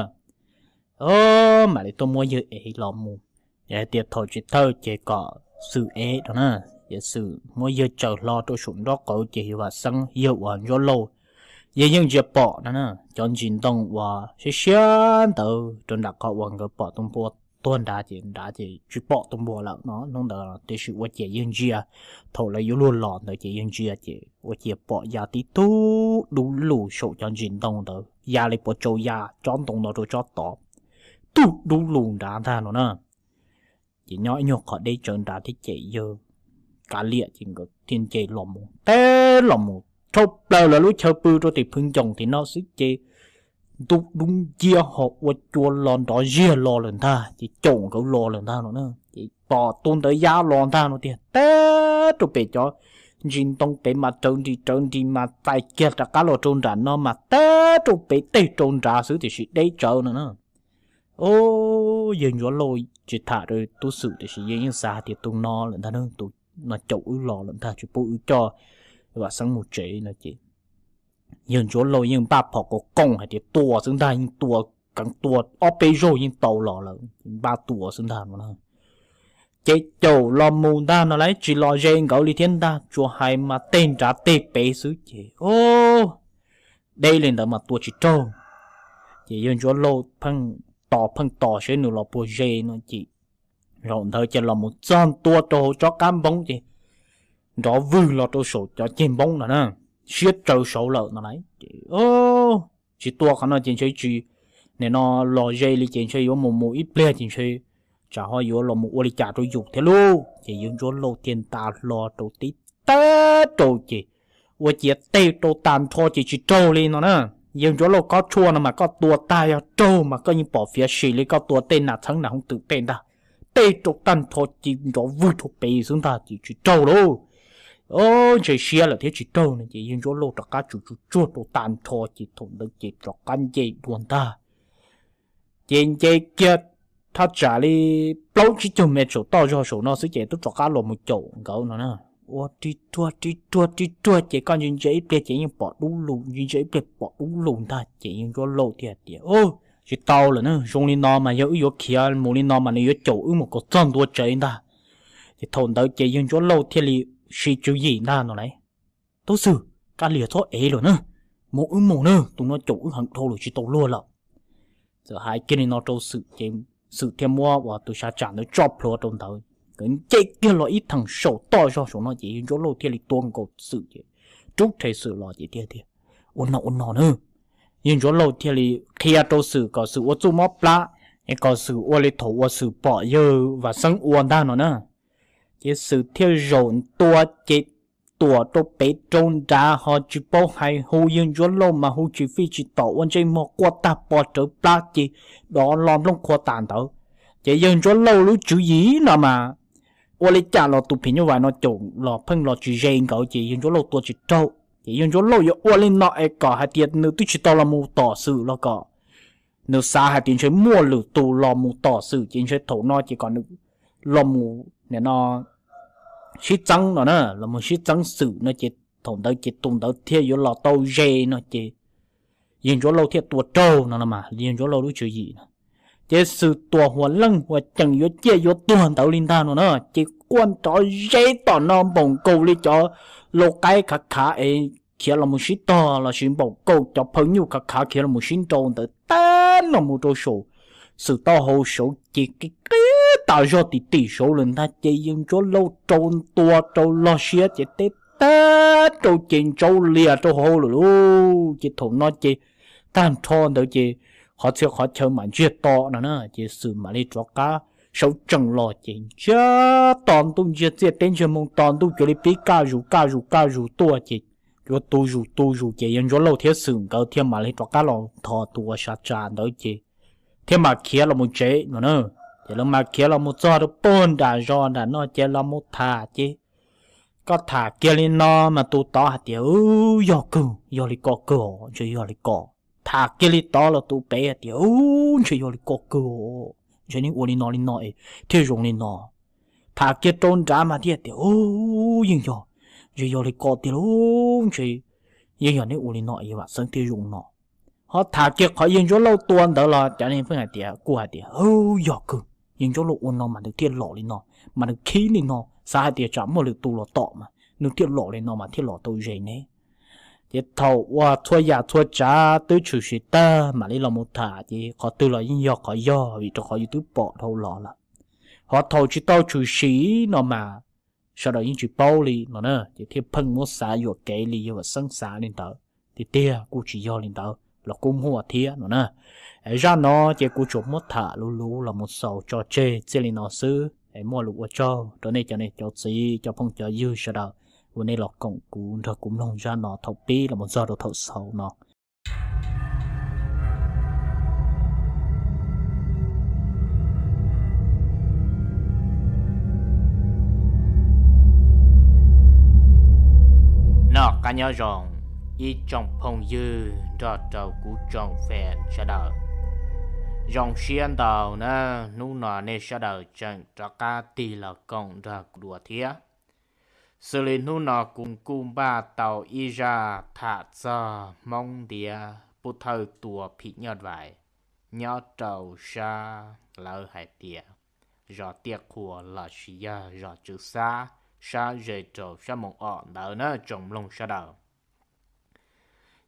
Mam li tuaj muab yawg ev los mus. Yog hais tias thaum tsis thawj ces kom Xwm ev no na. Ces Xwm muab yawg tsaws hlo rau saum nraub qaum ces yawg Vam Xeeb yawg uas Ntsuab Lauj, yawg yeej ntsia pom no na, cov ntsis ntoo uas siab siab ntawd rau nram qhov uas nkawd pom tus npua tuag nrad ces nrad ces tsis pom tus npua lawm no hnub ntawd, tiam sis ua ciav yawg ntsia, thaum lawv yuav luag los ntawd ces yawg ntsia ces ua ciav pom ya tib tug dub lug saum cov ntsis ntoo ntawd ya li puas tsau ya tsob ntoo no rau tsob tod, tug dub lug nrad ntag no na. Ces nyob ib nyuag qhov deb tsawv nrad thiab ces yawg kav liam ces nkawd thiaj nce los mus, teb los mus rhau plaws lawv lub chaw pw rau tim phwv ncoos tim no xwb ces ntuj dub nciab ho ua cua los nrov ziag los lawm ntag ces caum nkawd los lawm ntag no na. Ces pom tus ntawd ya los ntag no tiag, teb rau pem cov ntsis ntoo pem mas rawv nris rawv nris mas txais kiag rov qab los rau nram no mas teb rau pem tej rau nrad xwb tiam sis deb tsawv no na. Yawg Ntsuab Lauj tsis tham rau Tub Xwm tiam sis yawg yeej xav hais tias tus no lawm ntag, tus no caum wb los lawm ntag, tsis pub wb coj Vam Xeeb mus tsev no ces yawg Ntsuab Lauj yeej npaj phom kaus qooj hais tias tua xwb ntag, yeej tua, keev tua ob peb zaug yeej tau los lawm, npaj tua xwb ntag no na. Ces caum los mus ntag no lawv tsis los ze nkawd li thiab ntag, tsuas hais mas tej nrad tej pem xwb ces deb li ntawd mas tua tsis raug. Ces yawg Ntsuab Lauj pheej tos pheej tos seb nws los puas ze no ces zaum ntawd ces los mus txog ntua rau hauv tsob qab npoob ces nrov vwg los rau saum cov ceg npoob no na, siab tsaws saud lawm no lawv ces tsis tua qhov no ces ntshe tsis, nim no los ze li ces ntshe yuav mus mus ib pliag ces ntshe tsam ho yuav los mus ua li cas rau yus thiab lauj. Ces yawg Ntsuab Lauj thiaj nta hlo rau tib teb rau ces ua ciav tej rau tag nrho ces tsis raug li no na. Yawg Ntsuab Lauj kob tshuaj no mas koj tua tag yog raug mas koj yeej pom fiav sim li koj tua tej nas txheeb nas hoov twm tej ntag. Tej rau tag nrho ces nrov vwg rau pem xwb ntag ces tsis raug lauj. Ntshe siab lawm thiab tsis raug no ces yawg Ntsuab Lauj rov qab tsum tsuag tsuag rau tag nrho ces thaum ntawd ces rov qab nce dua ntag. Ces nce kiag thaj tsam li plaub tsib caug mev saum toj zog saum no xwb ces twb rov qab los mus caum nkawd no na. ua ri ruag ri ruag ri ruag ces koj ntsia ntsia ib pliag ces yeej pom dub lug, ntsia ntsia ib pliag pom dub lug ntag. Ces yawg Ntsuab Lauj thiaj tias, Tsis tau lawm na, zoo li no mas yog wb yuav khiav mus li no mas nws yuav caum wb mus kom txog ntua tsev ntag. Ces thaum ntawd ces yawg Ntsuab Lauj thiaj li siv tswv yim ntag no lauj, Tub Xwm, kab lias txhob ev lawm na, mus wb mus na, tus no caum wb heev dhau lawm tsis tau luag lawm. Txawm hais kiag li no rau Xwm ces Xwm thiaj muab uas tus sav tsam ntawd tso plhuav rau ntawd, nkawd nce kiag los ib theem saum toj zog saum no ces yawg Ntsuab Lauj thiaj li tua nkaus Xwm ces rub rhe Xwm los ces tias, Ua no ua no na. Yawg Ntsuab Lauj thiaj li qhia rau Xwm kom Xwm ua txuj mob plab, es kom Xwm ua li thaum uas Xwm pom yawg Vam Xeeb ua ntag no na. Ces Xwm thiaj zaum ntua ces tuam rau pem rau nrad ho tsis paub hais, hu yawg Ntsuab Lauj mas hu tsis fij tsis tom, ua ntsej muag quaj tag po rawv plab ces dov lo nplooj qhuav tas ntawd. Ces yawg Ntsuab Lauj lub tswv yim no mas ua li cas los tus phim nyuj vais no caum los pheej los tsis ze nkawd ces yawg Ntsuab Lauj tua tsis raug. Ces yawg Ntsuab Lauj yuav ua li no es kom hais tias nws twb tsis tau los mus tom Xwm los kom nws xav hais tias ntshe muaj lwm tus los mus tom Xwm ces ntshe thaum no ces kom nws los mus nim no sib txeeb no na, los mus sib txeeb Xwm no ces thaum ntawd ces tus ntawd thiaj yuav los tau ze no ces yawg Ntsuab Lauj thiaj tua raug no no mas yawg Ntsuab Lauj lub tswv yim no. Ces Xwm tuam huam leej huam ceem yuav ciaj yuav tuag ntawd li ntag no na, ces quaj nrov ze tom no npaum nkaus li cov lau qaib khav khav es khiav los mus sib tog lossis npaum nkaus cov phaw nyuj khav khav khiav los mus sib nrau ntawd tag los mus rau saum Xwm taub hau saud ces qi qib tas zog tim tim saud lawm ntag. Ces yawg Ntsuab Lauj rau ntua rau log siab ces teb tag rau ces ntsaub lias rau hauv lawm lauj. Ces thaum no ces tag nrho ntawd ces qhov txhia qhov chaw mam ntsiag to no na, ces Xwm mam li rov qab sawv tsees los ces ntsiag to ntuj ntsiag txiaj teb ntsiag moo to ntuj cuag li pib kaj zus kaj zus kaj zus tuaj ces yuav tu zus tu zus ces yawg Ntsuab Lauj thiab Xwm nkawd thiaj mam li rov qab los nthos tus uas sav tsam ntawd ces thiaj mam khiav los mus tsev no na. Ces lawv mam khiav los mus txog rau puag nram zos nram no ces los mus tham ces koj tham kiag li no mas tus tod hais tias, Yog kawg, yog li ko kawg os, ntshe yog li ko. Tham kiag li tod los tus pem hais tias, Ntshe yog li ko kawg os, ntshe neb ua li no li no es thiaj zoo li no. Tham kiag rau nrad mas thiaj tias, Yeej yog, ntshe yog li ko tiag lauj, ntshe yeej yog neb ua li no es Vam Xeeb thiaj zoo no. Ho tham kiag qhov yawg Ntsuab Lauj tua ntawd los cov neeg pheej hais tias, kuj hais tias, Yog kawg, yawg Ntsuab Lauj ua no mas nws thiaj lom li no, mas nws khib li no, xav hais tias tsam muaj lwm tus los tom mas nws thiaj lom li no mas thiaj lom tau ze ne. Ces thaum uas txhua yam txhua tsav twb tshwm sim tag mam li los mus tham ces qhov twg los yeej yog qhov yog vim rau qhov yus twb pom dhau los lawm. Ho thaum tsis tau tshwm sim no mas sawv daws yeej tsis paub li no na, ces thiaj pheej muab xav yuam kev li yawg Vam Xeeb xav li ntawd. Tiag tiag kuj tsis yog li ntawd los kuj muaj thiab no na. Zaj no ces kuv tsuas muab tham luv luv los mus xaus tso tseg txij li no xwb es muaj lus ua tsaug rau nej cov niam cov txiv cov phooj cov ywg sawv daws uas nej los koom kuv nrog kuv mloog zaj no thaum pib los mus txog rau thaum xaus no. Noj qab nyob zoo ib tsoom phooj ywg nrog rau kuv tsoom fans sawv daws. Zoo siab ntau na, hnub no nej sawv daws tseem rov qab tig los koom nrog kuv dua thiab. Xws li hnub no kuv kuj npaj tau ib zaj tham txog Hmoob ntiav pub thawj tua phim nyuj vais nyob rau sab lawv hais tias zos Tiaj Qhua lossis yog zos Tswv Xab sab ze rau sab Moos Om ntawd na tsoom mloog sawv daws.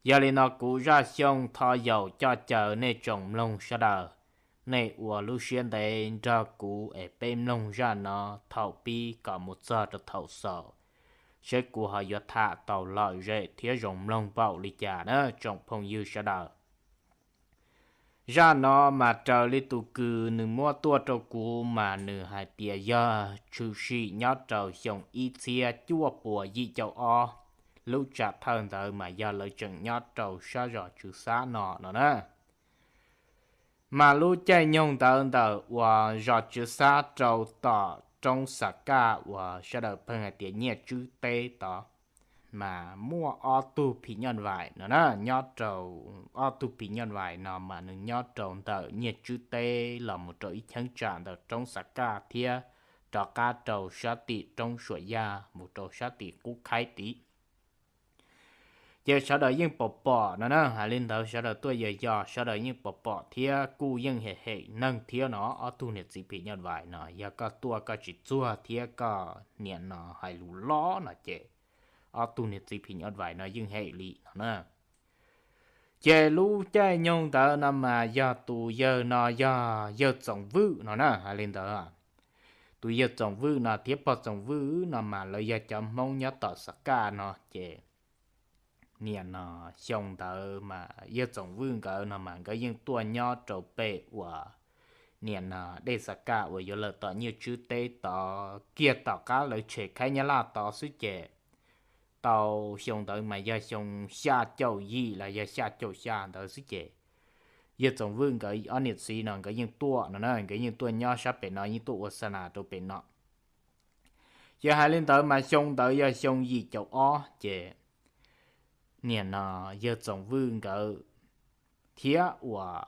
Yog li no kuv Zaj Xyooj thov yaum coj caw nej tsoom mloog sawv daws, nej ua lub siab ntev nrog kuv es peb mloog zaj no thaum pib kom mus txog rau thaum xaus, seb kuv ho yuav tham tau lom zem thiab zoo mloog npaum li cas na tsoom phooj ywg sawv daws. Zaj no mas raws li tus kws nws muab tuaj rau kuv mas nws hais tias yog tshwm sim nyob rau xyoo ib txhiab cuaj puas yim caum ob, lub tsam thawj ntawd mas yog lawv tseem nyob rau sab zos Tswv Xab no no na. Mas lub caij nyoog ntawd ntawm uas zos Tswv Xab rau tom roob Xas Kaj uas sawv daws pheej hais tias Nyiaj Tswb Teb tod, mas muaj ob tug phim nyuj vais no na, nyob rau, ob tug phim nyuj vais no mas nws nyob rau ntawm Nyiaj Tswb Teb los mus rau ib cheeb tsam ntawm roob Xas Kaj thiab rov qab rau sab tim roob Suam Yaj mus rau sab tim qub khaib tid. Ces sawv daws yeej pom pom no na, hais li ntawd sawv daws tuaj yos yos sawv daws yeej pom pom thiab kuj yeej hem hem neeg thiab no. Ob tug niam txiv phim nyuj vais no yog koj tuaj koj tsis txuag thiab koj niam no hais lus lob no ces ob tug niam txiv phim nyuj vais no yeej hem li no na. Ces lub caij nyoog ntawd no mas yog tus yawg no yog yawg Txoov Vwj no na, hais li ntawd. Tus yawg Txoov Vwj no thiab pog Txoov Vwj no mas lawv yog cov Hmoob nyob tom Xav Kaj no ces niam no xyoo ntawd mas yawg Txoov Vwj nkawd no mas nkawd yeej tuaj nyob rau pem uas niam no dej Xav Kaj uas yuav lawm tom Nyiaj Tswb teb tod kiag tom qab lawv tshem khaib Nyab Laj tod xwb ces tau xyoo ntawd mas yog xyoo xya caum yim los yog xya caum xya ntawd xwb ces yawg Txoov Vwj nkawd ob niam txiv no nkawd yeej tuaj no na, nkawd yeej tuaj nyob sab pem no yeej tuaj ua xa nas rau pem no. Ces hais li ntawd mas xyoo ntawd yog xyoo yim caum ob ces niam no yawg Txoov Vwj nkawd thiab uas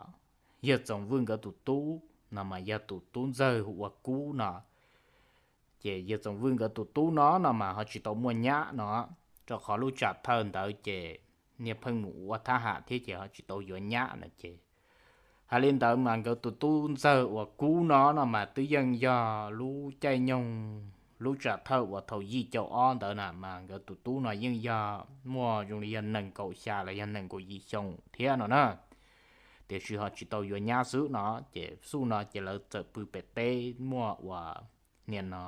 yawg Txoov Vwj nkawd tus tub no mas yog tus tub ntxawg hu ua Kub no. Ces yawg Txoov Vwj nkawd tus tub no no mas ho tsis tau muaj nyab no, rau qhov lub tsam thawj ntawd ces niag pheej mus ua thab ham thiab ces ho tsis tau yuav nyab no ces hais li ntawd mas nkawd tus tub ntxawg uas Kub no no mas twb yeej yog lub caij nyoog lub tsam thawj uas thaum yim caum ob ntawd na mas nkawd tus tub no yeej yog muaj zoo li yog nees nkaum xya los yog nees nkaum yim xyoo thiab no na. Tiam sis ho tsis tau yuav nyab xwb no ces xub no ces lawv txawm pw pem teb muaj uas niam no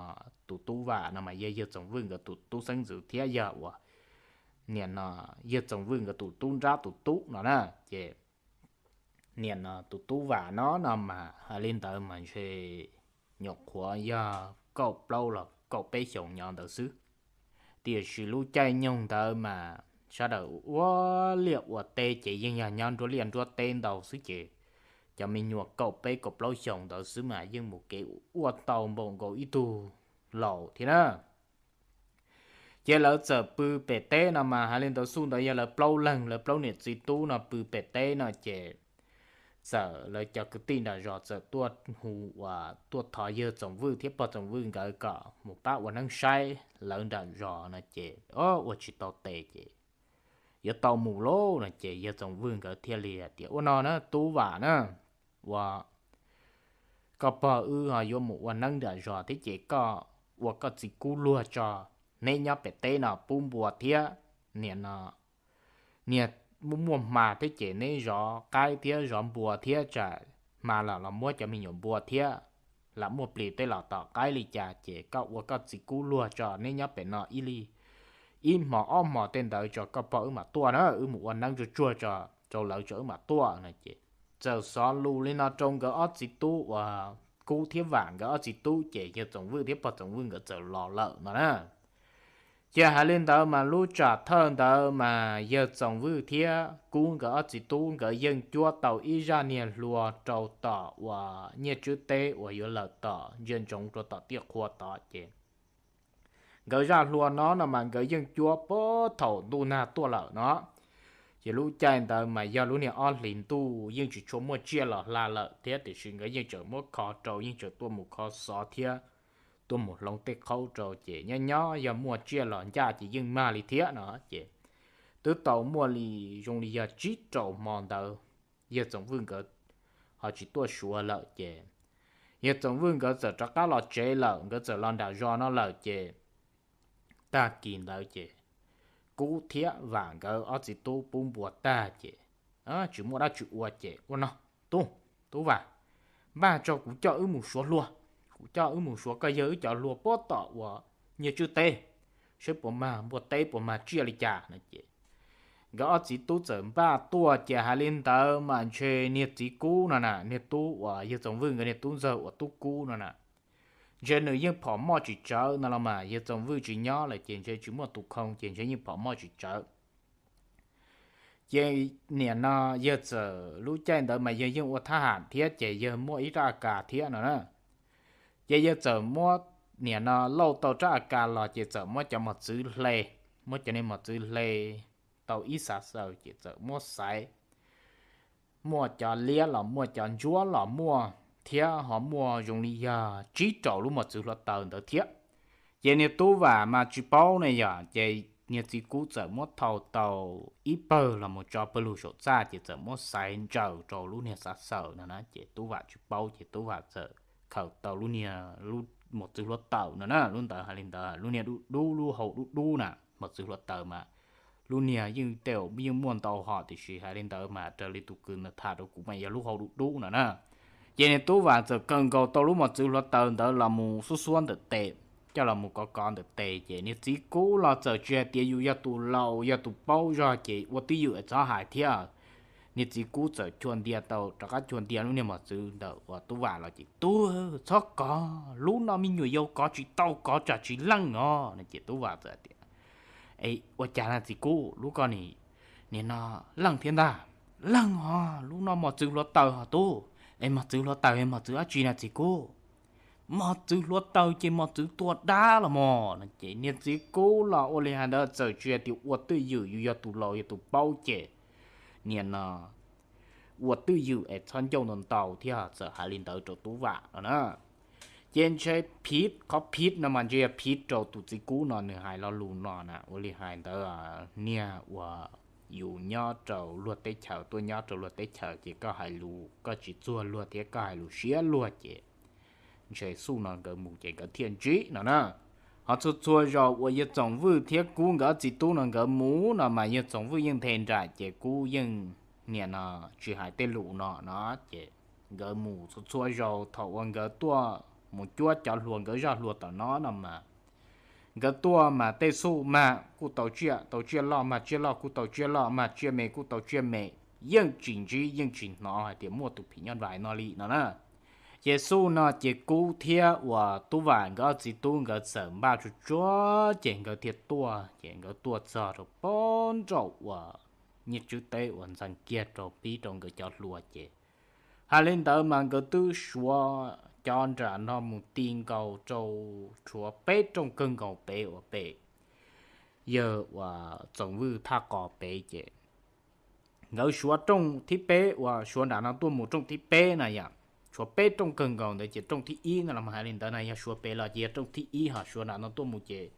tus tub Vam no mas yog yawg Txoov Vwj nkawd tus tub xeeb ntxwv thiab yog uas niam no yawg Txoov Vwj nkawd tus tub nrab tus tub no na. Ces niam no tus tub Vam no no mas hais li ntawd mas ntshe nyuam qhuav yog kaum plaub los kaum peb xyoos nyob ntawd xwb. Tiam sis lub caij nyoog ntawd mas sawv daws ua liaj ua teb ces yeej yog nyob nruab liaj nruab teb ntau xwb ces cov me nyuam kaum peb kaum plaub xyoos ntawd xwb mas yeej mus kev ua tau npaum nkaus ib tug laus thiab na. Ces lawv txawm pw pem teb no mas hais li ntawd xub ntawd yog lawv plaub leeg lawv plaub niam txiv tub no pw pem teb no ces txawm lawv cov kwv tij nram zos txawm tuaj hu uas tuaj thov yawg Txoov Vwj thiab pog Txoov Vwj nkawd kom mus pab ua neeb saib lawv nram zos no ces ua tsis tau tes ces yuav tau mus lauj no ces yawg Txoov Vwj nkawd thiaj li hais tias ua no na tub Vam na, ua koj pog wb ho yuav mus ua neeb nram zos thiab ces koj ua koj txiv kub luag tso, neb nyob pem teb no pub npua thiab niam no niag muaj muaj hma thiab ces neb zov qaib thiab zov npua thiab tsam hma los los muab cov me nyuam npua thiab lam muaj plis tej los tom qaib li cas ces koj ua koj txiv kub luag tso neb nyob pem no ib li ib hmos ob hmos tej ntawd tso koj pog wb mam tuaj na, wb mus ua neeb tsuag tsuag tso rau lawv tso wb mam tuaj no ces txawm xov lus li no rau nkawd ob txiv tub uas Kub thiab Vam nkawd ob txiv tub ces yawg Txoov Vwj thiab pog Txoov Vwj nkawd txawm los lawm no na. Ces hais li ntawd mas lub tsam thawj ntawd mas yawg Txoov Vwj thiab Kub nkawd ob txiv tub nkawd yeej cuab tau ib zaj niag hlua rau tom uas Nyiaj Tswb teb uas yuav lawm tom ntsia ntsoov rau tom tiaj qhua tod ces nkawd zaj hlua no no mas nkawd yeej cuab puag thaum ntuj nag tuaj lawm no. Ces lub caij ntawd mas yog lub niag ob hlis ntuj yeej tsis tshua muaj tsiaj los hla lawm thiab tiam sis nkawd yeej tseem muab kho rau yeej tseem tuaj mus kho xov thiab tuaj mus hloov tej qhaub rau ces nyob nyob yog muaj tsiaj los ncaj ces yeej mag li thiab no. Ces twb tau muaj li zoo li yog tsib rau hmo ntawd yawg Txoov Vwj nkawd ho tsis tuaj suav lawm ces yawg Txoov Vwj nkawd txawm rov qab los tsev lawm nkawd txawm los nram zos no lawm ces tag kis ntawd ces Kub thiab Vam nkawd ob txiv tub pub npua tag ces tsis muaj dab tsi ua ces ua no, tub, tub Vam, npaj tso kuv coj wb mus suav hlua, kuv coj wb mus suav koj yawg wb cov hlua puag tom uas Nyiaj Tswb teb, saib puas mag npua teb puas mag tsiaj li cas no ces nkawd ob txiv tub txawm npaj tuaj ces hais li ntawd mas ntshe niag txiv Kub no na niag tub uas yawg Txoov Vwj nkawd niag tub ntxawg uas tub Kub no na ntshe nws yeej phom moj tsis tsawv no los mas yawg Txoov Vwj tsis nyob lawm ces ntshe tsis muaj tus khoo ces ntshe yeej phom moj tsis tsawv. Ces niam no yawg txawm lub caij ntawd mas yawg yeej ua thab ham thiab ces yawg muaj ib rab a kas thiab no na. Ces yawg txawm muab niam no lauj tau rab a kas los ces txawm muab cov mos txwv hle, muab cov niag mos txwv hle tau ib xav xaws ces txawm muab xaiv, muaj cov liab los muaj cov ntsuab los muaj, thiab ho muaj zoo li yog tsib rau lub mos txwv hluav taws ntawd thiab. Ces niag Tub Vam mas tsis paub ne yom, ces niag txiv kub txawm muab thau tau ib pawg los mus tso pawg lug saum txaj, ces txawm muab xaiv ntsaws rau lub niag xav xaws no na, ces Tub Vam tsis paub, ces Tub Vam txawm khaws tau lub niag lub mos txwv hluav taws no na, lub ntawd hais li ntawd, lub niag dub dub, lub hau dub dub na, mos txwv hluav taws mas lub niag yeej tej yeej muaj ntau hom, tiam sis hais li ntawd mas raws li tus kws ntawd tham rau kuv mas yog lub hau dub dub no na. Ces niag Tub Vam txawm khaws nkaus tau lub mos txwv hluav taws ntawd los mus xuab xuab ntawm tes, coj los mus kov kov ntawm tes, ces niag txiv kub los txawm tsis hais tias yus yog tus laus yog tus paub zog ces ua twj ywm es txhob hais thiab. Niag txiv kub txawm chua ntia tau, rov qab chua ntia lub niag mos txwv ntawm uas Tub Vam los ces, Tub, txhob kov, lub no me nyuam yaus kov tsis tau, kov tsam tsis leej os no. Ces Tub Vam txawm tias, E, ua cas na txiv kub, lub ko nim, nim no leej thiab ntag? Leej os, lub no mos txwv hluav taws hos tub. Es mos txwv hluav taws es mos txwv dab tsi na txiv kub? Mos txwv hluav taws ces mos txwv tua dab los mos no. Ces niag txiv kub los ua li hais ntawd, txawm tsis hais tias ua twj ywm, yus yog tus laus yog tus paub ces nim no ua twj ywm es txhob ncauj ntau ntau thiab txawm hais li ntawd rau Tub Vam no na. Ces ntshe phiv, qhov phiv no mas ntshe yog phiv rau tus txiv kub no nws hais lo lus no na. Ua li hais ntawd, niag uas yus nyob rau luag teb chaws tuaj nyob rau luag teb chaws ces koj hais lus koj tsis txuag luag thiab koj hais lus siab luag ces ntshe xuj no nkawd mus ces nkawd thiaj ntsib no na. Ho txhua txhua zaus uas Yawg Txoov Vwj thiab Kub nkawd ob txiv tub no nkawd mus no mas Yawg Txoov Vwj yeej nthe nraim ces Kub yeej nim no tsis hais tej lus no no. Ces nkawd mus txhua txhua zaus thaum uas nkawd tuaj mus cuab cov hluas nkawd zaj hlua tom no no mas nkawd tuaj mas tej xuj mag kuj tau tsiaj, tau tsiaj loj mag tsiaj loj, kuj tau tsiaj loj mag tsiaj me, kuj tau tsiaj me, yeej tsis ntsib yeej tsis hnov hais tias muaj tus phim nyuj vais no li no na. Ces xuj no ces Kub thiab uas Tub Vam nkawd ob txiv tub nkawd txawm npaj tsuag tsuag ces nkawd thiaj tuaj. Ces nkawd tuaj txog rau pem nraum uas nyiaj tswb teb uas ntxeev kiag rau pib rau nkawd cov hlua ces hais li ntawd mas nkawd twb suav cov nram no mus ti nkaus rau, tshuav peb rooj kawg nkaus pem uas pem yawg uas Txoov Vwj thaj qos pem ces nkawd suav rooj thib peb uas suav nram no tuaj mus rooj thib peb na yom. Tshuav peb rooj kawg nkaus ntawd ces rooj thib ib no los mas hais li ntawd na, yog suav pem los ces yog rooj thib ib, ho suav nram no tuaj mus ces,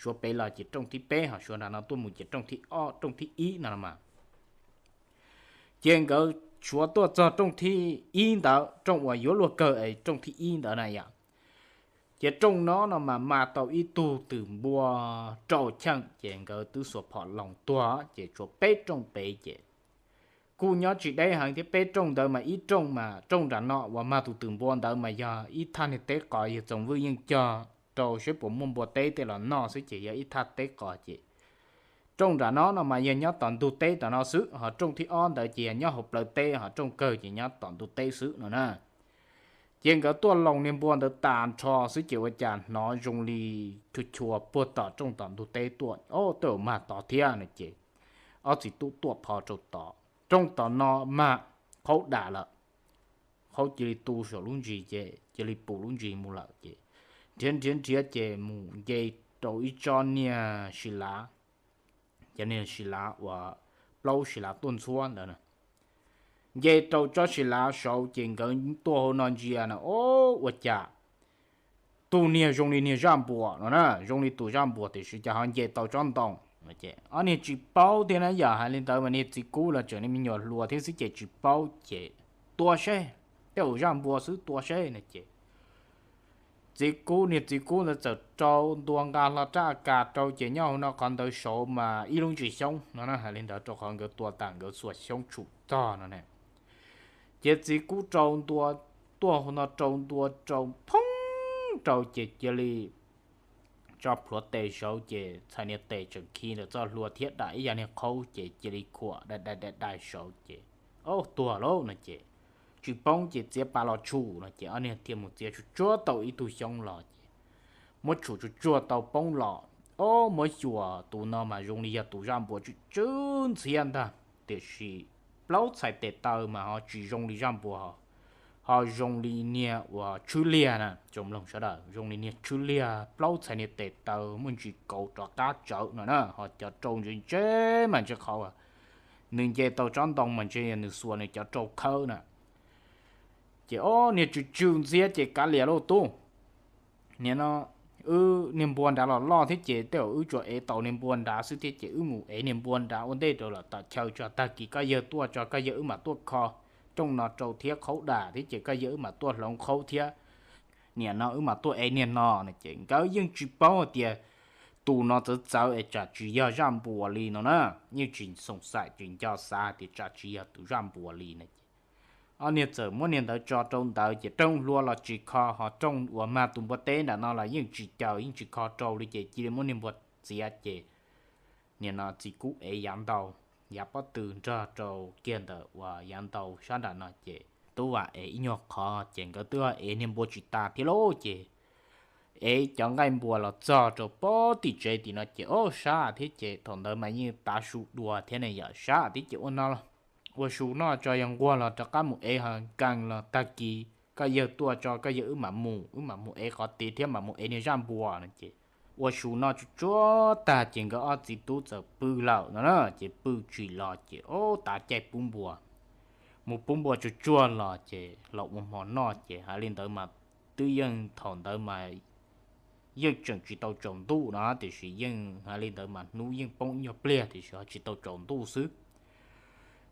suav pem los ces rooj thib peb, ho suav nram no tuaj mus ces rooj thib ob, rooj thib ib no los mas. Ces nkawd suav tuaj txog rooj thib ib ntawd, rooj uas yuav luag kawg es rooj thib ib ntawd na yom. Ces rooj no no mas mas tau ib tug twm npua rau cheej ces nkawd twb xuas phom loos tuag ces tshuav peb rooj pem ces kuj nyob tsis deb heev thiab. Peb rooj ntawd mas ib rooj mas rooj nram no uas mag tus twm npua ntawd mas yog ib thaj niag teb qos, yawg Txoov Vwj yeej cog rau saib puas muaj npua teb tej los noj xwb ces yog ib thaj teb qos ces rooj nram no no mas yog nyob tom ntug teb tom no xwb, ho rooj thib ob ntawd ces yog nyob hauv plawv teb, ho rooj kawg ces nyob tom ntug teb xwb no na. Ces nkawd tuaj loos niag npua ntawd tas nrho xwb ces ua cas hnov zoo li chua chua puag tom rooj tom ntug teb tuaj, o, twb mag tod thiab no ces ob txiv tub tuaj pho rau tod, rooj tom no mag qhaub dam lawm, qhaub cia li tu saum lub ntsis ces cia li pum lub ntsis mus lawm ces nrhiav nrhiav nrhiav ces mus nce rau ib tsob niag si lav, cov niag si lav uas plaub si lav tuaj ntxhuab ntawd na. Nce rau tsob si lav saud ces nkawd tuaj hauv no ntsia na, o, ua cas tus niag zoo li niag zaj npua no na, zoo li tus zaj npua tiam sis cas ho nce tau tsob ntoo. Ob niag tsis paub thiab na, yam hais li ntawd mas niag txiv kub los tseem li me nyuam hluas thiab xwb ces tsis paub ces tua seb, tej zaum zaj npua xwb tua seb no ces txiv kub, niag txiv kub ntawd txawm rau ntua nqa hlo rab a kas rau ces nyob hauv no qhov ntawd saud mas ib lub ntsis xyoob no na, hais li ntawd rau qhov nkawd tua tas nkawd xuas xyoob tshum txog no ne. Ces txiv kub rau ntua, tuaj hauv no rau ntua rau phoob rau ces cia li tso plhuav tes saud ces txhais niag tes tseem khi ntawm txoj hlua thiab dam ib yam niag qhaub ces cia li khuam dai dai dai dai saud ces, o, tuag lauj no ces tsis poob ces txiav pas los tshum no ces ob niag thiaj mus txiav tsuag tsuag tau ib tug xyoob los ces muab tshum tsuag tsuag tau poob los, o, muab xyuas tus no mas zoo li yog tus zaj npua tsw tsw ntxhiab ntag tiam sis plaub txhais tes taw mas ho tsis zoo li zaj npua, ho zoo li niag uas tshwb liag na, tsoom mloog sawv daws, zoo li niag tshwb liag, plaub txhais niag tes taw muaj ntsis kauv rov qab tsawv no na, ho cov rau ntse ntse mas ntshe qhov nws nce tau tsob ntoo mas ntshe yog nws xuas nws cov rau khawb na. Ces ob niag tsw tsw ntxhiab ces kav liam lauj tub, nim no wb niag npua nrad los loj thiab ces tej zaum wb tsuas ev tau niag npua nrad xwb thiab ces wb mus ev niag npua nrad ua ntej rau lawm tom chaw tso, tag kis koj yawg tuaj tso koj yawg wb mam tuaj kho rooj no rau thiab qhaub dam thiab ces koj yawg wb mam tuaj hloov qhaub thiab, nim no wb mam tuaj ev niag no no ces nkawd yeej tsis paub hais tias tus no txawv txawv es tsam tsis yog zaj npua li no na, yeej tsis xoom xaim tsis nco xav hais tias tsam tsis yog tus zaj npua li no ces ob niag txawm muab niag ntawd tso rau ntawd ces rooj hlua los tsis kho, ho rooj uas mag tus npua teb nram no los yeej tsis caws yeej tsis kho rau li ces cia li muab niag npua txiav ces nim no txiv kub ev yav ntau, yav pob tw nrog rau kiag ntawm uas yav ntau sab nram no ces Tub Vam ev ib nyuag qhov ces nkawd twb ev niag npua tsis tas thiab lauj ces ev cov nqaij npua los txog rau pob tim tsev tim no ces ob sab thiab ces thaum ntawd mas yeej tav su dua thiab ne yom, sab thiab ces ua no los ua su noj tso yog nquag los rov qab mus ev ho nkees los tag kis koj yawg tuaj tso koj yawg wb mam mus, wb mam mus ev qhov tid thiab mam mus ev niag zaj npua no ces ua su noj tsuag tsuag tag ces nkawd ob txiv tub txawm pw lawm no na ces pw tsis los ces ob tav caij pub npua, mus pub npua tsuag tsuag los ces los ua hmo noj ces hais li ntawd mas twb yeej thaum ntawd mas yeej tseem tsis tau tsaus ntuj no tiam sis yeej hais li ntawd mas hnub yeej poob ib nyuag pliag tiam sis ho tsis tau tsaus ntuj xwb.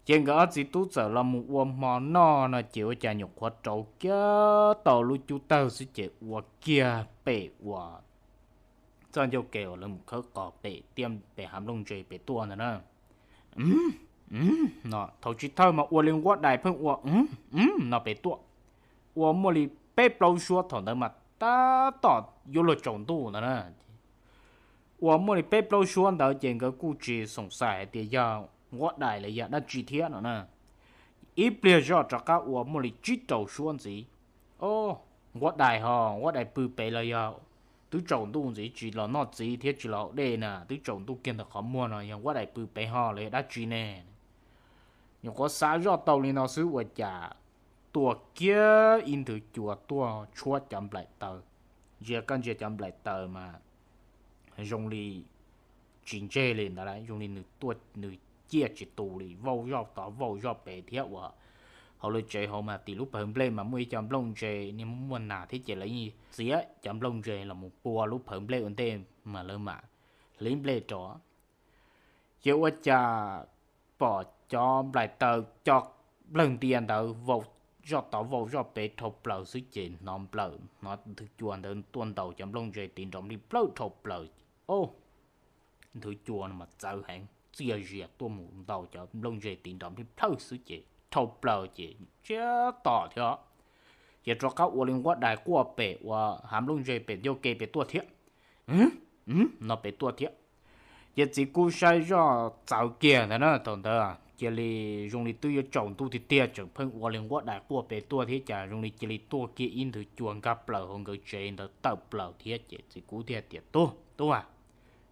Ces nkawd ob txiv tub txawm los mus ua hmo noj no ces ua cas nyuam qhuav rauv kiag tau lub cub tawg xwb ces ua kiag pem uas txoj ncauj ke uas lawv mus khawb qos pem tiaj pem hav nplooj ntse pem tuaj ntag na. No thaum chiv thawj mas ua li nquab dais pheej ua no pem tuaj, ua muaj li peb plaub suab thaum ntawd mas tab tom yuav luag tsaus ntuj ntag na. Ua muaj li peb plaub suab ntawd ces nkawd kuj tsis xoom xaim hais tias yog nquab dais los yog dab tsi thiab no na. Ib pliag zoj rov qab ua muaj li tsib rau suab ntxiv. Nquab dais ho nquab dais pw pem los yog twb tsaus ntuj ntxiv tsis los noj txiv thiab tsis los haus dej na, twb tsaus ntuj kiag ntawm qhov muag no yog nquab dais pw pem ho los yog dab tsi ne? Nyuam qhuav xav zoj tau li no xwb ua cas tuaj kiag ib nthwv cua tuaj tshuab cov nplaim taws. Ntsia koj ntsia cov nplaim taws mas zoo li tsis ntseg li ntawd, zoo li nws tuaj nws ciaj tsis tu li, vauj zoj tod vauj zoj pem thiab uas hauv lawv tsev hauv mas tim lub pawg nplej mas muaj ib co nplooj ntse niag muaj nas thiab ces lawv yeej txiav cov nplooj ntse los mus pua lub pawg nplej ua ntej mas lawv mam hliv nplej rau. Ces ua cas pom cov nplaim taws co nplawg ntia ntawd vau zoj tod vau zoj pem dhau plaws xwb ces hnov nplawm hnov nthwv cua ntawd tuaj ntaus cov nplooj ntse tiv nrov nplij plawj dhau plaws. Nthwv cua no mas txawv heev, txiaj zias tuaj mus ntaus cov nplooj ntse tiv nrov nplij plawj xwb ces dhau plaws ces ntsiag to thiab. Ces rov qab ua li nquab dais quaj pem uas hav nplooj ntse pem ncauj ke pem tuaj thiab, no pem tuaj thiab. Ces txiv kub saib zoj txawv kiag ntawd na, thaum ntawd cia li zoo li twb yuav tsaus ntuj tiag tiag tseem pheej ua li nquab dais quaj pem tuaj thiab cas zoo li cia li tuaj kiag ib nthwv cua nkag plaws hauv nkawd tsev ntawd tawm plaws thiab ces txiv kub thiaj tias, Tub, Tub Vam,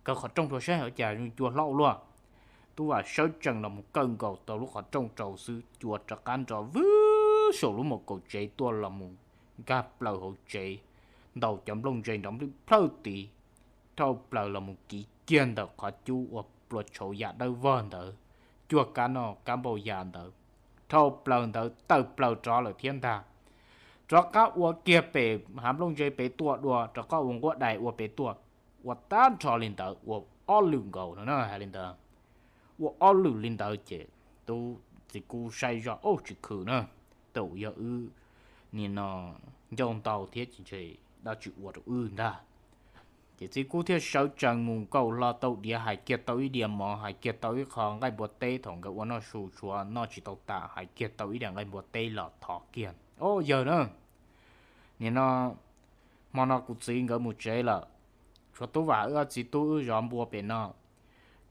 kaw qhov rooj rau saib ua cas zoo cua hlob ua luaj. Tub Vam sawv tsees los mus kaw nkaus tau lub qhov rooj rau xwb cua rov qab nrov vwg saum lub mos kaum tsev tuaj los mus nkag plaws hauv tsev, ntaus cov nplooj ntse nrov nplij plawj tid, dhau plaws los mus kiv kiag ntawm qhov cub ua plua tshauv yam dawb vog ntawd, cuag kab noj kab npau ya ntawd, dhau plaws ntawd tawm plaws rov lawm thiab ntag. Rov qab ua kiag pem hav nplooj ntse pem tuaj dua, rov qab ua nquab dais ua pem tuaj, ua tag nrho li ntawd ua ob lwm nkaus no na, hais li ntawd. Ua ob lwm li ntawd ces tub txiv kub saib zoj, Ub, tsis khwm na, thaum yog wb nim no ncauj ntau thiab ces ntshe dab tsi ua rau wb ntag. Ces txiv kub thiaj sawv tsees mus nkaum hlo tau diav, hais kiag tau ib diav mov, hais kiag tau ib qho nqaij npua teb, thaum nkawd ua noj su tshuav noj tsis tau tas, hais kiag tau ib diav nqaij npua teb los thov kiag, Ob yawg na, nim no hmo no kuv txiv nkawd mus tsev lawm, tshuav Tub Vam wb ob txiv tub wb zov npua pem no.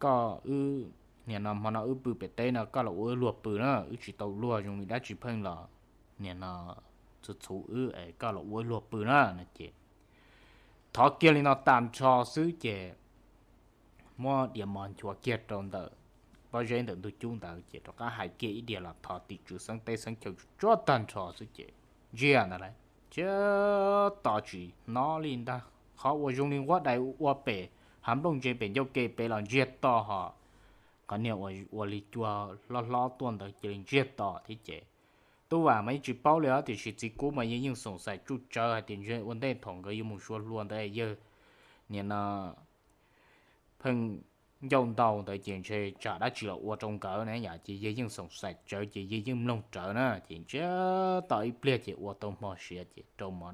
Koj wb, nim no hmo no wb pw pem teb no, koj los ua wb luag pw na, wb tsis tau luag zoo li dab tsi pheej los nim no txhuv txhuv wb es koj los ua wb luag pw na no ces thov kiag li no tag nrho xwb ces muab diav mov nchuav kiag rau ntawm pob zeb ntawm ntug cub ntawd ces rov qab hais kiag ib diav los thov tim tswv xeeb teb xeeb chaw tsuag tag nrho xwb ces ntsiag ntawd lawm, ntsiag to tsis hnov li ntag. Qhov uas zoo li nquab dais ua pem hav nplooj ntse pem ncauj ke pem los ntsiag to, ho qhov niag uas ua li cua hlob hlob tuaj ntawd cia li ntsiag to thiab ces Tub Vam mas yeej tsis paub li os, tiam sis txiv Kub mas yawg yeej xoom xaim tsuj tsawv hais tias ntshe ua ntej thaum nkawd yuav mus suav hlua ntawd yawg niam no pheej ncauj ntau ntawd ces ntshe tsam dab tsi los ua rau nkawd na yom, ces yawg yeej xoom xaim tsawv ces yawg yeej mloog rawv na, ces ntsiag to ib pliag ces ua tau hmo siav ces rau mov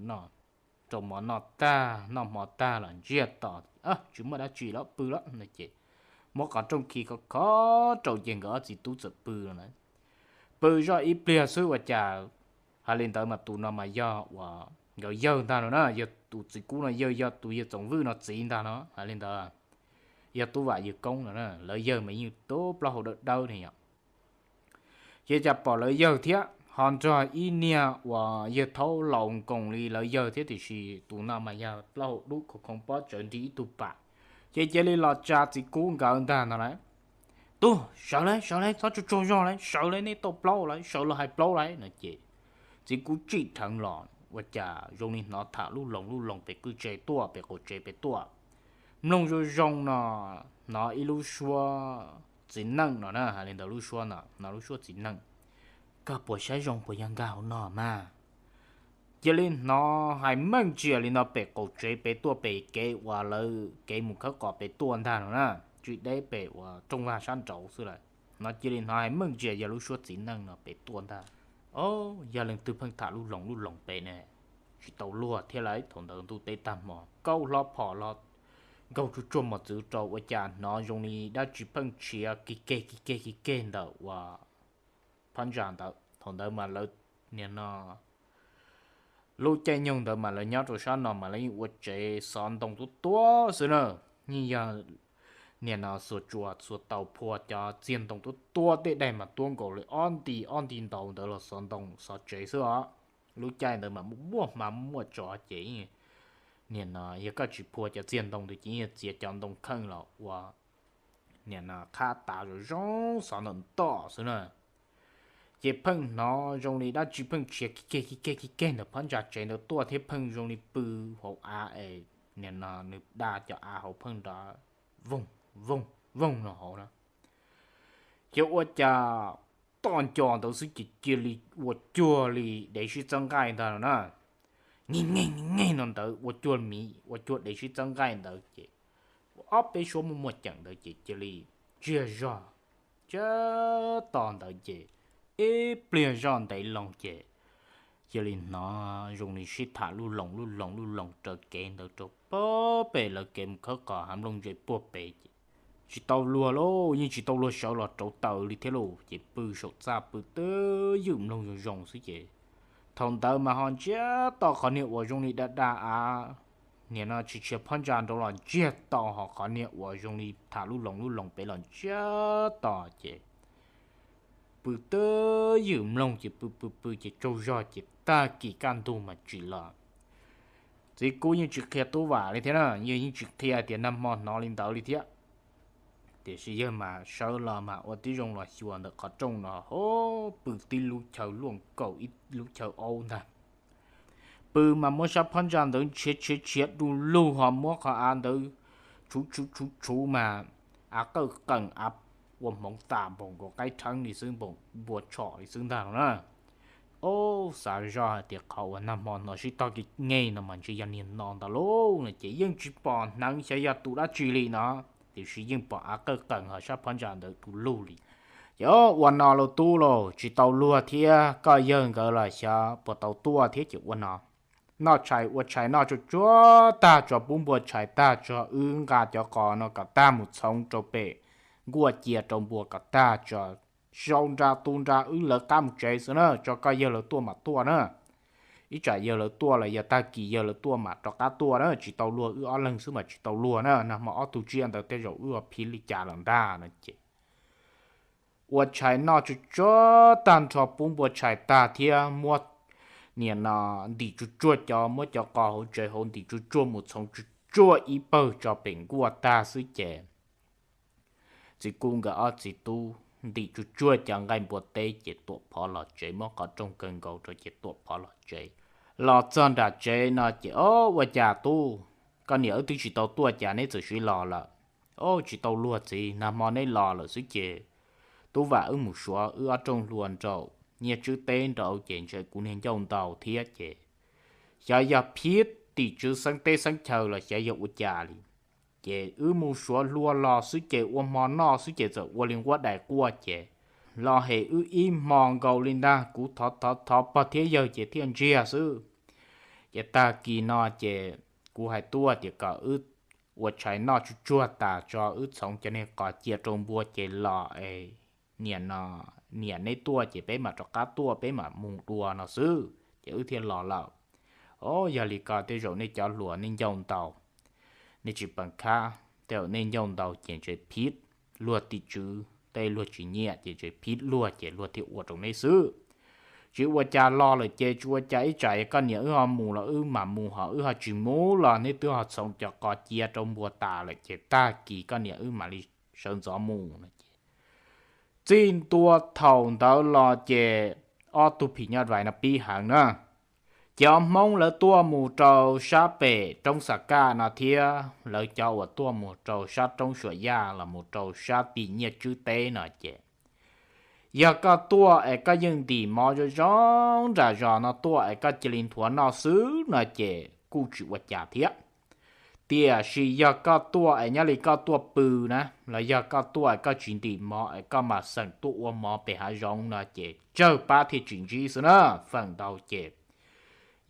noj tag, noj hmo tag los ntsiag to, tsis muaj dab tsi los pw lawm no ces muab qhov rooj khi khov khov rau ces nkawd ob txiv tub txawm pw no na. Pw zoj ib pliag xwb ua cas hais li ntawd mas tus no mas yog uas nkawd yawg ntag no na, yog tus txiv Kub no yawg, yog tus yawg Txoov Vwj no txiv ntag no hais li ntawd. Yog Tub Vam yawg koob no na, lawv yawg mas yeej tub plaub hau dawb dawb ne yom. Ces cas pom lawv yawg thiab ho nrog ib niag uas yawg thaub laus nkoos li lawv yawg thiab, tiam sis tus no mas yog plaub hau dub khoov khoov pob tsawv nrig ib tug pam. Ces cia li los tsa txiv Kub nkawd ntag no lauj. Tub, sawv lauj, sawv lauj, txhob tsuag tsuag zog lauj, sawv lauj, nej tau plaub lawm, sawv los hais plaub lauj no ces txiv Kub tsim dheev los ua cas zoo li hnov tham lub loos lub loos pem kwj tse tuaj, pem qaum tsev pem tuaj. Mloog zoo zoo no hnov ib lub suab txiv neej no na, hais li ntawd lub suab no, hnov lub suab txiv neej. Koj puas saib zoo puas yog nkag hauv no mas? Cia li hnov hais meej ntsia li no pem qaum tsev pem tuaj, pem kev uas lawv kev mus khawb qos pem tuaj ntag no na, tsis deb pem uas rooj vag sab nraud xwb lawm. No cia li hnov hais meej ntsia yog lub suab txiv neej no pem tuaj ntag. O, yog leej twg pheej tham lub loos lub loos pem ne? Tsis tau luag thiab lauj, thaum ntawd ntuj teb tag hmo kaub hlob phom los nkaug tsuag tsuag mos txwv rau ua cas hnov zoo li dab tsi pheej tshiav kig keg kig keg kig keg ntawm uas phab ntsa ntawd. Thaum ntawd mas lawv niag no lub caij nyoog ntawd mas lawv nyob rau sab no mas lawv yeej ua tsev xov ntoo tuab tuab xwb na. Yeej yog niag no xuas tsuas xuas taus phua cov txiag ntoo tuab tuab, tej daim mas tuab nkaus li ob nti ob nti ntau ntawd los xov ntoo xov tsev xwb os. Lub caij ntawd mas muaj hma muaj tsov ces niag no yog koj tsis phua cov txiag ntoo ntawd ces yeej yog txiav cov ntoo kheej los ua niag no qhab tav zoo zoo xov ntawm ntoj xwb na. Ces pheej hnov zoo li dab tsi pheej tshiav kig keg kig keg kig keg ntawm phab ntsa tsev ntawd tuaj thiab pheej zoo li pw hauv av es niag no nws da cov av hauv pheej nrov voog voog voog no hauv na. Ces ua cas toj nco ntawd xwb ces cia li ua cuag li dev sib txawb nqaij ntag no na. Nyeg nyeg nyeg no ntawd ua cuag miv ua cuag dev sib txawb nqaij ntawd ces ua ob peb suab muaj muaj ceem ntawd ces cia li ntsiag zog. Tsab to ntawd ces ib pliag zoj ntev loo ces cia li hnov zoo li sib tham lub loos lub loos lub loos raws kev ntawd rau pem lawv kev mus khawb qos hav nplooj ntse puag pem ces tsis tau luag lauj, yeej tsis tau luag sawv los rauv taws li thiab lauj. Ces pw saum txaj pw twb ywm mloog zoo zoo xwb ces thaum ntawd mas ho ntsiag to qhov niag uas zoo li da da av niag no tsis tshiav phab ntsa nraud los ntsiag to, ho qhov niag uas zoo li tham lub loos lub loos pem los ntsiag to ces pw twb ywm mloog ces pw pw pw ces tsaug zog ces tag kis kaj ntug mas tsim los. Txiv Kub yeej tsis qhia Tub Vam li thiab na, yawg yeej tsis qhia tias nag hmo hnov li ntawd li thiab. Tiam sis yawg mas sawv los mas ua tib zoo los xyuas ntawm qhov rooj no ho pw tib lub chaw luaj nkaus ib lub chaw aub ntag. Pw mas muab sab phab ntsa ntawd ntshiav tshiav tshiav du lug ho muab qhov av ntawd tshuv tshuv tshuv tshuv mas av qawj qees av ua hmoov tas npaum nkaus qaib rheeb li xwb, npaum npua tshom li xwb ntag no na. Ob, xav zoj hais tias qhov uas nag hmo hnov sib tog kev nyeg no mas ntshe yog niag no ntag lauj no ces yeej tsis pom hneev xyov yog tus dab tsi li no, tiam sis yeej pom av qawj qees ho sab phab ntsa ntawd du lug li. Ces ua no lauj tub lauj, tsis tau luag thiab, koj yawg nkawd los xyov puas tau tuaj thiab ces ua no. Noj tshais ua tshais noj tsuag tsuag tag tso, pub npua tshais tag tso, wb nqa cov qos no kom tag mus txhoov rau pem nkuaj cia rau npua kom tag tso, sau nra tu nra wb lawv qab mus tsev xwb na, tso koj yawg lawv tuaj mam tuaj na. Ib tsam yawg lawv tuaj los yog tag kis yawg lawv tuaj mam rov qab tuaj na, tsis tau luag wb ob leeg xwb mas tsis tau luag na, nag hmo ob tug tsiaj ntawd tej zaum wb ua phiv li cas los ntag no ces ua tshais noj tsuag tsuag tag nrho, pub npua tshais tag thiab muab niam no ntim tsuag tsuag cov, muab cov qos hauv tsev hauv ntim tsuag tsuag mus txhoov tsuag tsuag ib pawg tso pem nkuaj tag xwb ces txiv Kub nkawd ob txiv tub ntim tsuag tsuag cov nqaij npua teb ces tuam phov los tsev, muab qhov rooj kaw nkaus rau ces tuam phov los tsev. Los txog nram tsev no ces ob, ua cas tub, koj niam wb twb tsis tau tuaj cas neb txawm siv los lawm? Ob, tsis tau luag txiv, nag hmo neb los lawm xwb ces tub Vam wb mus suav wb ob rooj hlua nraum nyiaj tswb teb nraud ces ntshe kuv niag ncauj ntaus thiab ces xyov yog phiv tim tswv xeeb teb xeeb chaw los xyov yog ua cas li. Ces wb mus suav hlua los xwb ces ua hmo noj xwb ces txawm ua li nquab dais quaj ces los hem wb ib hmo nkaus li ntag, kuv thov thov thov pog thiab yawg ces thiaj ntsiag xwb. Ces tag kis no ces kuv hais tuaj tias kom wb ua tshais noj tsuj tsuag tas tso wb txhoov cov niag qos cia rau npua ces los es niam no, niam neb tuaj ces peb mam rov qab tuaj peb mam mus dua no xwb ces wb thiaj los lawm. O, yog li ko tej zaum nej cov hluas nej ncauj ntaus, nej tsis peem khab, tej zaum nej ncauj ntaus ces ntshe phiv luag tim tswv teb luag tsis nyiam ces ntshe phiv luag ces luag thiaj ua rau neb xwb. Tsis ua cas los lawm ces tsis ua cas, ib tsam koj niam wb ho mus los wb mam mus ho wb ho tsis mus los neb twb ho txhoov cov qos cia rau npua tas lawm ces tag kis koj niam wb mam li sawv ntxov mus no ces txij ntua thaum ntawd los ces ob tug phim nyuj vais no pib heev na. Ces ob Hmoob lawv tuaj mus rau sab pem roob Xas Kaj no thiab lawv cov uas tuaj mus rau sab roob Suam Yaj los mus rau sab tim Nyiaj Tswb teb no ces yog koj tuaj es koj yeej ntim mov zoo zoo nram zos no tuaj es koj cia li nthuav noj xwb no ces kuj tsis ua cas thiab. Tiam sis yog koj tuaj es nyob li koj tuaj pw na, los yog koj tuaj es koj tsis ntim mov es koj mam xeem tuaj ua mov pem hav zoov no ces tsawg pab thiaj tsis ntsib xwb na. Feem ntau ces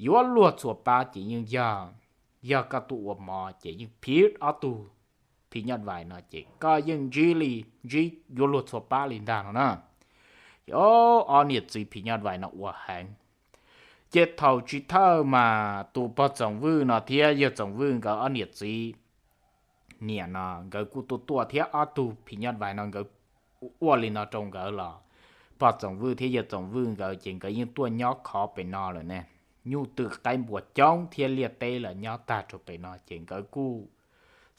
yuav luag txhua pab ces yeej yog, yog koj tuaj ua mov ces yeej phiv ob tug phim nyuj vais no ces koj yeej ntsib li, ntsib yuav luag txhua pab li ntag no na. Ces ob niam txiv phim nyuj vais no ua heev. Ces thaum chiv thawj mas tus pog Txoom Vwj no thiab yawg Txoom Vwj nkawd ob niam txiv niam no nkawd kuj tuaj tuaj thiab ob tug phim nyuj vais no nkawd ua li no rau nkawd los pog Txoom Vwj thiab yawg Txoom Vwj nkawd ces nkawd yeej tuaj nyob khov pem no lawm ne. Nyuj twm qaib npua coob thiab liaj teb los nyob tag rau pem no ces nkawd kuj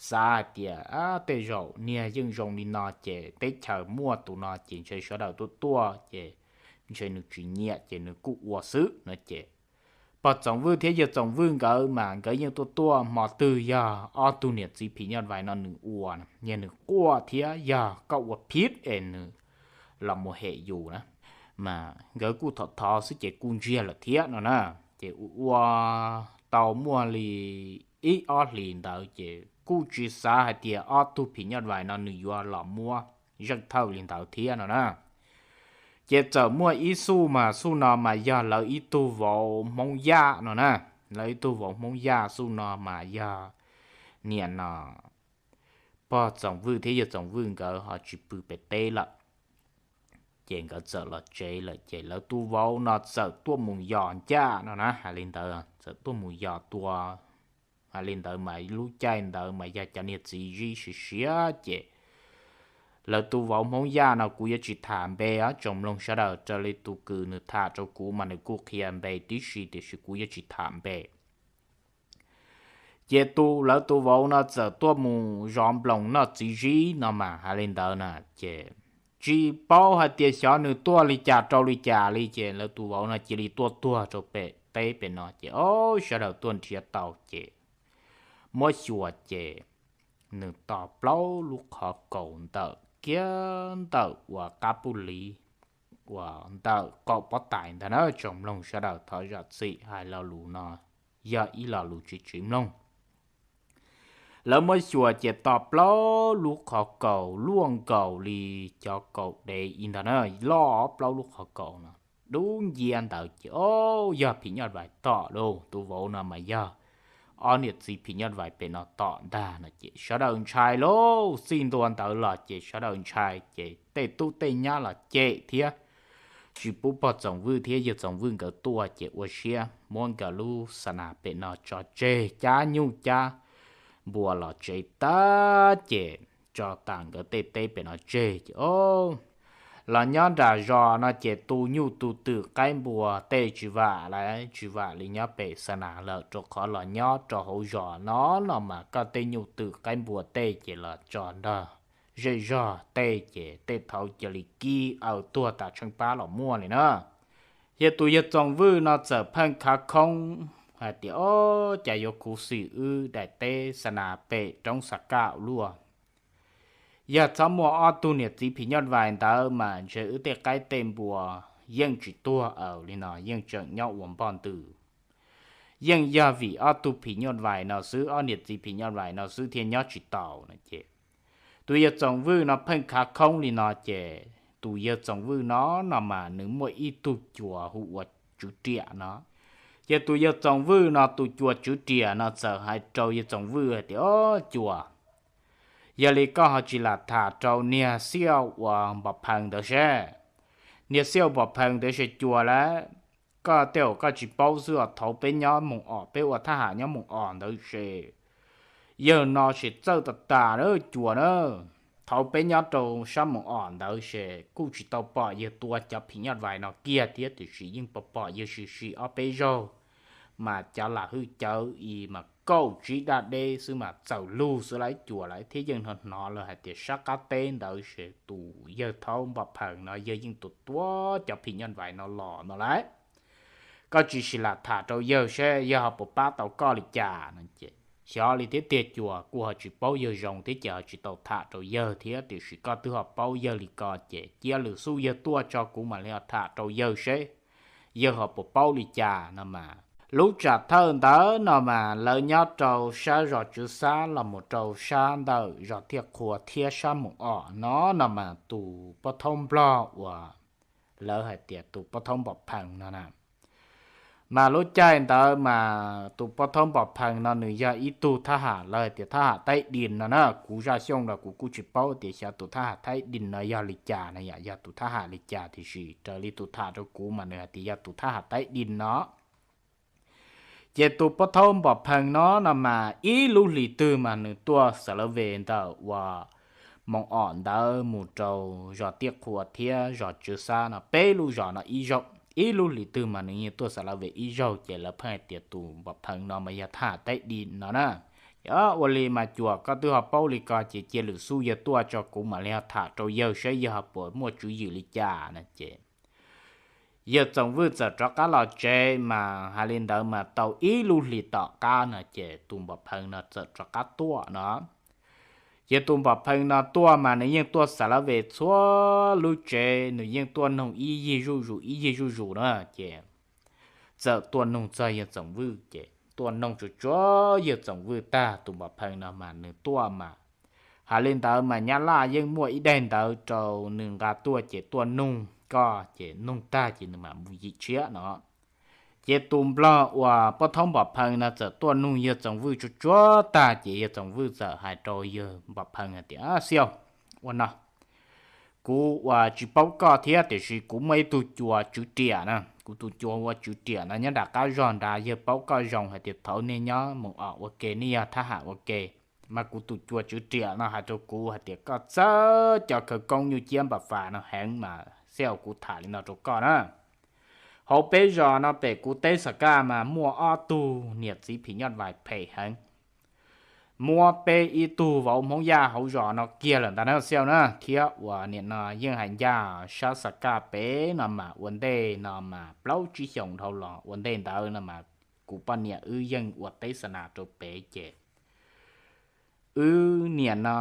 xav hais tias tej zaum niag yeej zoo li no ces teb chaws muaj tus no ces ntshe sawv daws tuaj tuaj ces ntshe nws tsis nyiam ces nws kuj ua xwb no ces pog Txoom Vwj thiab yawg Txoom Vwj nkawd mas nkawd yeej tuaj tuaj hmo twg yog ob tug niam txiv phim nyuj vais no nws ua, yog nws quaj thiab yog koj ua phiv es nws los mus hem yus na, mas nkawd kuj thov thov xwb ces kuj ntsiag lawm thiab no na. Ces ua ua tau muaj li ib ob hlis ntawd ces kuj tsis xav hais tias ob tug phim nyuj vais no nws yuav los muab zeej thawj li ntawd thiab no na. Ces txawm muaj ib xuj mas xuj no mas yog lawv ib tug vauv Hmoob Yaj no na, lawv ib tug vauv Hmoob Yaj xuj no mas yog niam no pog Txoom Vwj thiab yawg Txoom Vwj nkawd ho tsis pw pem teb lawm. Ces nkawd txawm los tsev lawm ces lawv tus vauv no txawm tuaj mus yos ncaj no na, hais li ntawd txawm tuaj mus yos tua. Hais li ntawd mas lub caij ntawd mas yog cov niag txiv zib siav siav ces lawv tus vauv Hmoob Yaj no kuv yuav tsis tham npe os tsoom mloog sawv daws, raws li tus kws nws tham rau kuv mas nws kuj qhia npe tib si tiam sis kuv yuav tsis tham npe. Ces tus lawv tus vauv no txawm tuaj mus zov nploos noj txiv zib no mas hais li ntawd na, ces tsis paub hais tias xyov nws tuaj li cas rau li cas li ces lawv tus vauv no cia li tuaj tuag rau pem teb pem no ces o sawv daws tuaj nrhiav tau ces muab xyuas ces nws tos plaub lub qhov kaus ntawm kiag ntawm uas qab puj liv uas ntawm qaum pob tais ntag na tsoom mloog sawv daws, thov zam txim hais lo lus no yog ib lo lus tsis tseev mloog. Lawv muab xyuas ces tos plaub lub qhov kaus luaj nkaus li cov kaus dev ib ntag na, loj plaub lub qhov kaus no. Dub ncia ntawd ces o yog phim nyuj vais tom lauj, tus vauv no mas yog ob niam txiv phim nyuj vais pem no tom ntag no ces sawv daws ntshai lauj, txij ntua ntawd los ces sawv daws ntshai ces tej tub tej nyab los cem thiab tsis pub pog Txoom Vwj thiab yawg Txoom Vwj nkawd tuaj ces ua siab muab nkawd lub xa nas pem no tso tseg, cab nyuj cab npua los tsev tag ces tso tas nkawd tej teb pem no tseg ces o los nyob nram zos no ces tu nyuj tu twm qaib npua tej tsis vam lawm, tsis vam li nyob pem xa nas lawm, rau qhov los nyob rau hauv zos no no mas koj tej nyuj twm qaib npua tej ces los tso nrog zej zog tej ces tej thaud cia li kib aw tuag tas tsheej pab los muaj li na. Yog tus yawg Txoom Vwj no txawm pheej khav khoob hais tias o cas yuav khuv xim wb daim teb xa nas pem roob xa kaj ua luaj. Yog txhob muaj ob tug niam txiv phim nyuj vais ntawd mas ntshe wb tej qaib tej npua yeej tsis tuag aws li no, yeej tseem nyob ua npoj ntws. Yeej yog vim ob tug phim nyuj vais no xwb, ob niam txiv phim nyuj vais no xwb thiaj nyob tsis taus no ces tus yawg Txoov Vwj no pheej khav khoob li no ces tus yawg Txoov Vwj no no mas nws muaj ib tug cuas hu ua Tswv Riam no. Ces tus yawg Txoov Vwj no tus cuas Tswv Riam no txawm hais rau yawg Txoov Vwj hais tias, Au cuas, yog li koj ho tsis lam tham rau niag Xiauj uas Npom Phees ntawd seb. Niag Xiauj Npom Phees ntawd ces cuas lawm, koj tej zaum koj tsis paub xwb os, thaum peb nyob Moos Om, peb ua thab ham nyob Moos Om ntawd ces yawg no ces txawj tas tas na cuas na. Thaum peb nyob rau sab Moos Om ntawd ces kuj tsis tau pom yawg tua cov phim nyuj vais no kiag thiab, tiam sis yeej pom pom yawg sim sim ob peb zaug, mas cov lam hwj cawv i mas kaum tsib daj deb xwb mas txawm lug xwb lawv cuas lawv thiab. Yeej hnov hnov lawv hais tias sab qab teb ntawd ces tus yawg thaub Npom Phees no yawg yeej tua tua cov phim nyuj vais no los no lawm. Koj tsis sim lam tham rau yawg seb yawg ho puas pab tau koj li cas no ces xyov li thiab tiag, cuas kuj ho tsis paub yawg zoo thiab ces ho tsis tau tham rau yawg thiab, tiam sis koj twb ho paub yawg li ko ces cia lwm xub yawg tuaj tso kuv mam li ho tham rau yawg seb yawg ho puas paub li cas no mas. Lub tsam thawj ntawd no mas lawv nyob rau sab zos Tswv Xab los mus rau sab ntawm zos Tiaj Qhua thiab sab Moos Om no no mas tus pov thawj nplog uas lawv hais tias tus pov thawj Npom Phees no na, mas lub caij ntawd mas tus pov thawj Npom Phees no nws yog ib tug thab ham, lawv hais tias thab ham Taib Dis no na. Kuv zaj xyooj los kuv kuj tsis paub tias xyov tus thab ham Taib Dis no yog li cas na, yog tus thab ham li cas, tiam sis raws li tus tham rau kuv mas nws hais tias yog tus thab ham Taib Dis no. Ces tus pov thawj Npom Phees no no mas ib lub hlis twg mas nws tuaj xav lawv ve ntawm uas Moos Om ntawd mus rau zos Tiaj Qhua thiab zos Tswv Xab no, peb lub zos no ib zaug, ib lub hlis twg mas nws yeej tuaj xav lawv ve ib zaug. Ces lawv pheej hais tias tus Npom Phees no mas yog thab ham Taib Dis no na. Yog ua li mas cuas koj twb ho paub li ko ces cia lwm xub yawg tuaj tso kuv mam li ho tham rau yawg saib yawg ho puas muaj tswv yim li cas no ces yawg Txoov Vwj txawm rov qab los tsev mas hais li ntawd mas tau ib lub hlis tom qab no ces tus Npom Phees no txawm rov qab tuaj no. Ces tus Npom Phees no tuaj mas nws yeej tuaj xav lawv ve txhua lub tsev, nws yeej tuaj noog ib yig zuj zus ib yig zuj zus na ces txawm tuaj noog txog yawg Txoov Vwj ces tuaj noog tsuas tsuav yawg Txoov Vwj tag tus Npom Phees no mas nws tuaj mas hais li ntawd mas Nyab Laj yeej muaj ib daim ntawv rau nws nqa tuaj ces tuaj noog koj ces noog tag ces nws mam mus yim tshiab no. Ces tus nplog uas pov thawj Npom Phees no txawm tuaj noog yawg Txoov Vwj tsuas tsuav tag ces yawg Txoov Vwj txawm hais rau yawg Npom Phees hais tias, Xiauj, ua no, kuv uas tsis paub koj thiab tiam sis kuv muaj ib tug cuas Tswv Riam na, kuv tus cuas ua Tswv Riam no nyob nram qab zog nrad, yawg paub koj zoo hais tias thaum nej nyob Moos Om ua ke nej yog thab ham ua ke, mas kuv tus cuas Tswv Riam no hais rau kuv hais tias koj txawj cov khawv koob nyuj ciab npam fas no heev mas Xiauj, kuv tham li no rau koj na. Hauv peb zos no pem kuv teb Xab Kaj mas muaj ob tug niam txiv phim nyuj vais phem heev, muab peb ib tug vauv Hmoob Yaj hauv zos no kiag lawm ntag na Xiauj na. Thiab uas nim no yeej hais ncaj sab Xab Kaj pem no mas ua ntej no mas plaub tsib xyoos dhau los ua ntej ntawd no mas kuv poj niam wb yeej ua teb xa nas rau pem ces wb nim no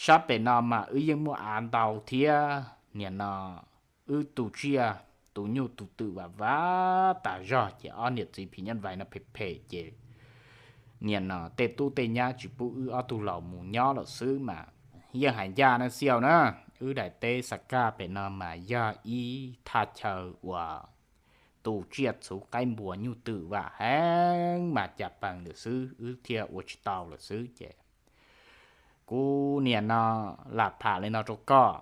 sab pem no mas wb yeej muaj av ntau thiab nim no wb tu tsiaj tu nyuj tu twm vam vam tas zog ces ob niam txiv phim nyuj vais no phem phem ces nim no tej tub tej nyab tsis pub wb ob tug laus mus nyob lawm xwb mas yeej hais ncaj na Xiauj na. Wb daim teb Xab Kaj pem no mas yog ib thaj chaw uas tu tsiaj txhuv qaib npua nyuj twm vam heev mas cas pees lawm xwb, wb thiaj ua tsis tau lawm xwb ces kuv nim no lam tham li no rau koj,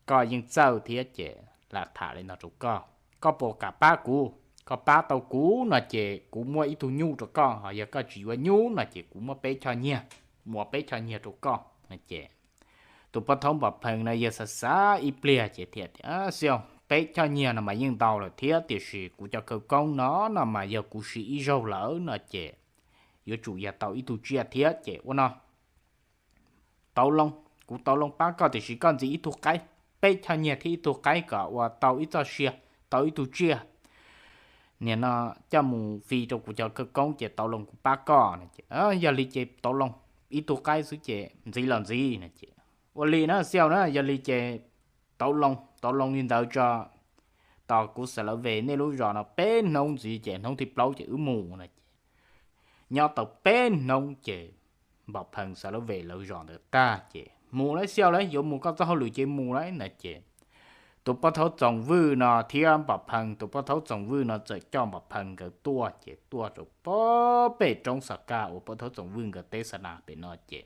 koj yeej txawj thiab ces lam tham li no rau koj, koj puas kam pab kuv? Koj pab tau kuv no ces kuv muab ib tug nyuj rau koj, ho yog koj tsis yuav nyuj no ces kuv muab peb choj nyiaj, muab peb choj nyiaj rau koj no ces tus pov thawj Npom Phees no yawg xav xav ib pliag ces thiaj tias, Xiauj, peb choj nyiaj no mas yeej ntau lawm thiab tiam sis kuv cov khawv koob no no mas yog kuv siv ib zaug lawm no ces yuav tsum yog tau ib tug tsiaj thiab ces ua no, tau loo, kuv tau loo pab koj tiam sis koj ntxiv ib tug qaib, peb choj nyiaj thiab ib tug qaib kom ua tau ib txoj sia, tau ib tug tsiaj nim no coj mus fi rau kuv cov khawv koob ces tau loo kuv pab koj no ces, Yog li ces tau loo, ib tug qaib xwb ces ntxiv los ntxiv no ces, Ua li na Xiauj na, yog li ces tau loo, tau loo li ntawd tso, tos kuv xa lawv ve nej lub zos no peb hnub ntxiv ces hnub thib plaub ces wb mus no ces nyob tau peb hnub ces Npam Pheej xa lawv ve lawv zos ntawd tag ces mus lawm, Xiab lawv yuav mus koj txoj hauj lwm ces mus lawm no ces tus pov thaub Txoov Vwj no thiab Npam Pheej, tus pov thaub Txoov Vwj no txawm coj Npam Pheej nkawd tuaj ces tuaj rau pem roob Xav Kaj uas pov thaub Txoov Vwj nkawd teb xa nas pem no ces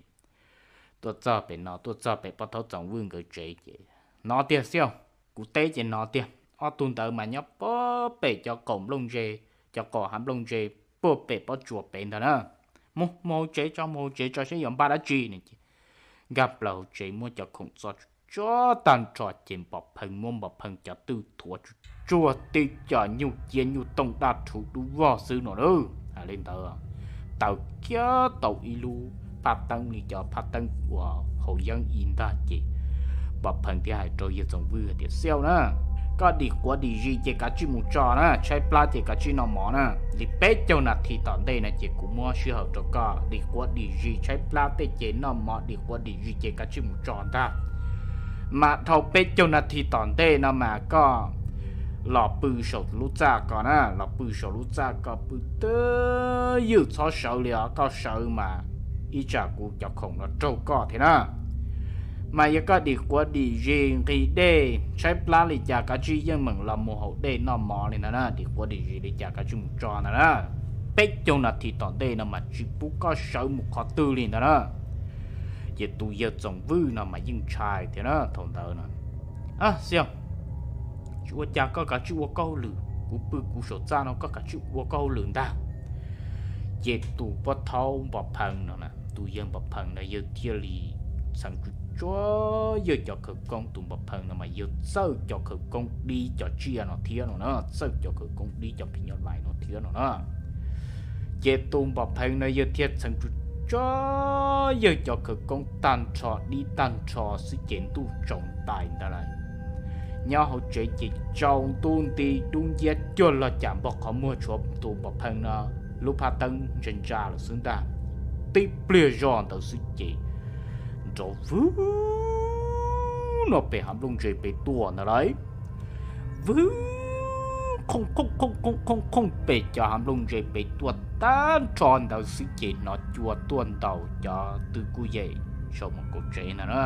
tuaj txog pem no, tuaj txog pem pov thaub Txoov Vwj nkawd tsev ces hnov tiag Xiab, kuv teb ces hnov tiag, ob tug ntawd mas nyob pem cov qaum nplooj ntse, cov qaum hav nplooj ntse puag pem pob tsuas pem ntag na. Mus, mus hauv tsev tso, mus hauv tsev tso saib yuav npaj dab tsi no ces nkag plaws hauv tsev muab cov khoom txo tsuag tag nrho ces Npam Pheej muab Npam Pheej cov twj thuav tsuag tsuag tib co nyuj ciab nyuj tooj daj rhuv dub vog xwb no na. Hais li ntawd taws kiag tau ib lub phaj teeb li cov phaj teeb uas haus yeeb ib ntag ces Npam Pheej thiaj hais rau yawg Txoov Vwj hais tias, Xiab na, koj dim quav dim zis ces kav tsij mus tso na, tshaib plab ces kav tsij noj mov na. Li peb caug nas this tom ntej no ces kuv muab sij hawm rau koj dim quav dim zis, tshaib plab tej ces noj mov, dim quav dim zis ces kav tsij mus tso ntag. Mas dhau peb caug nas this tom ntej no mas koj los pw saum lub txaj ko na, los pw saum lub txaj ko pw twj ywm txhob sawv li os, koj sawv mas ib tsam kuv cov khoom no raug koj thiab na. Mas yog koj dim quav dim zis nqhis dej tshaib plab li cas kav tsij yeej meem los mus haus dej noj mov li ntag na, dim quav dim zis li cas kav tsij mus tso ntag na. Peb caug nas this tom ntej no mas tsis pub koj sawv mus qhov twg li ntag na. Ces tus yawg Txoov Vwj no mas yeej ntshai thiab na thaum ntawd no. Xiab, tsis ua cas, koj kav tsij ua koj hauj lwm, kuv pw kuv saum txaj no, koj kav tsij ua koj hauj lwm ntag. Ces tus pov thaub Npam Pheej no, tus yawg Npam Pheej no yawg thiaj li txheev tsuag tsuag yawg cov khawv koob, tus Npam Pheej no mas yawg txawj cov khawv koob dib cov tsiaj no thiab no na, txawj cov khawv koob dib cov phim nyuj vais no thiab no na. Ces tus Npam Pheej no yawg thiaj txheev tsuag tsuag yawg cov khawv koob tag nrho dib tag nrho xwb ces ntuj tsaus ntais ntag lauj. Nyob hauv tsev ces tsaus ntuj nti, dub nciab cuag log cas npog qhov muag, tshuav tus Npam Pheej no lub phaj teeb ntsa ntsa lawm xwb ntag. Tib pliag zoj ntawd xwb ces nrov vwg no pem hav nplooj ntse pem tuaj ntag lauj. Vwg, khooj khooj khooj khooj khooj khooj pem cov hav nplooj ntse pem tuaj tag nrho ntawd xwb ces hnov cua tuaj ntaus cov tw kuj yem saum mus kaum tsev ntag na.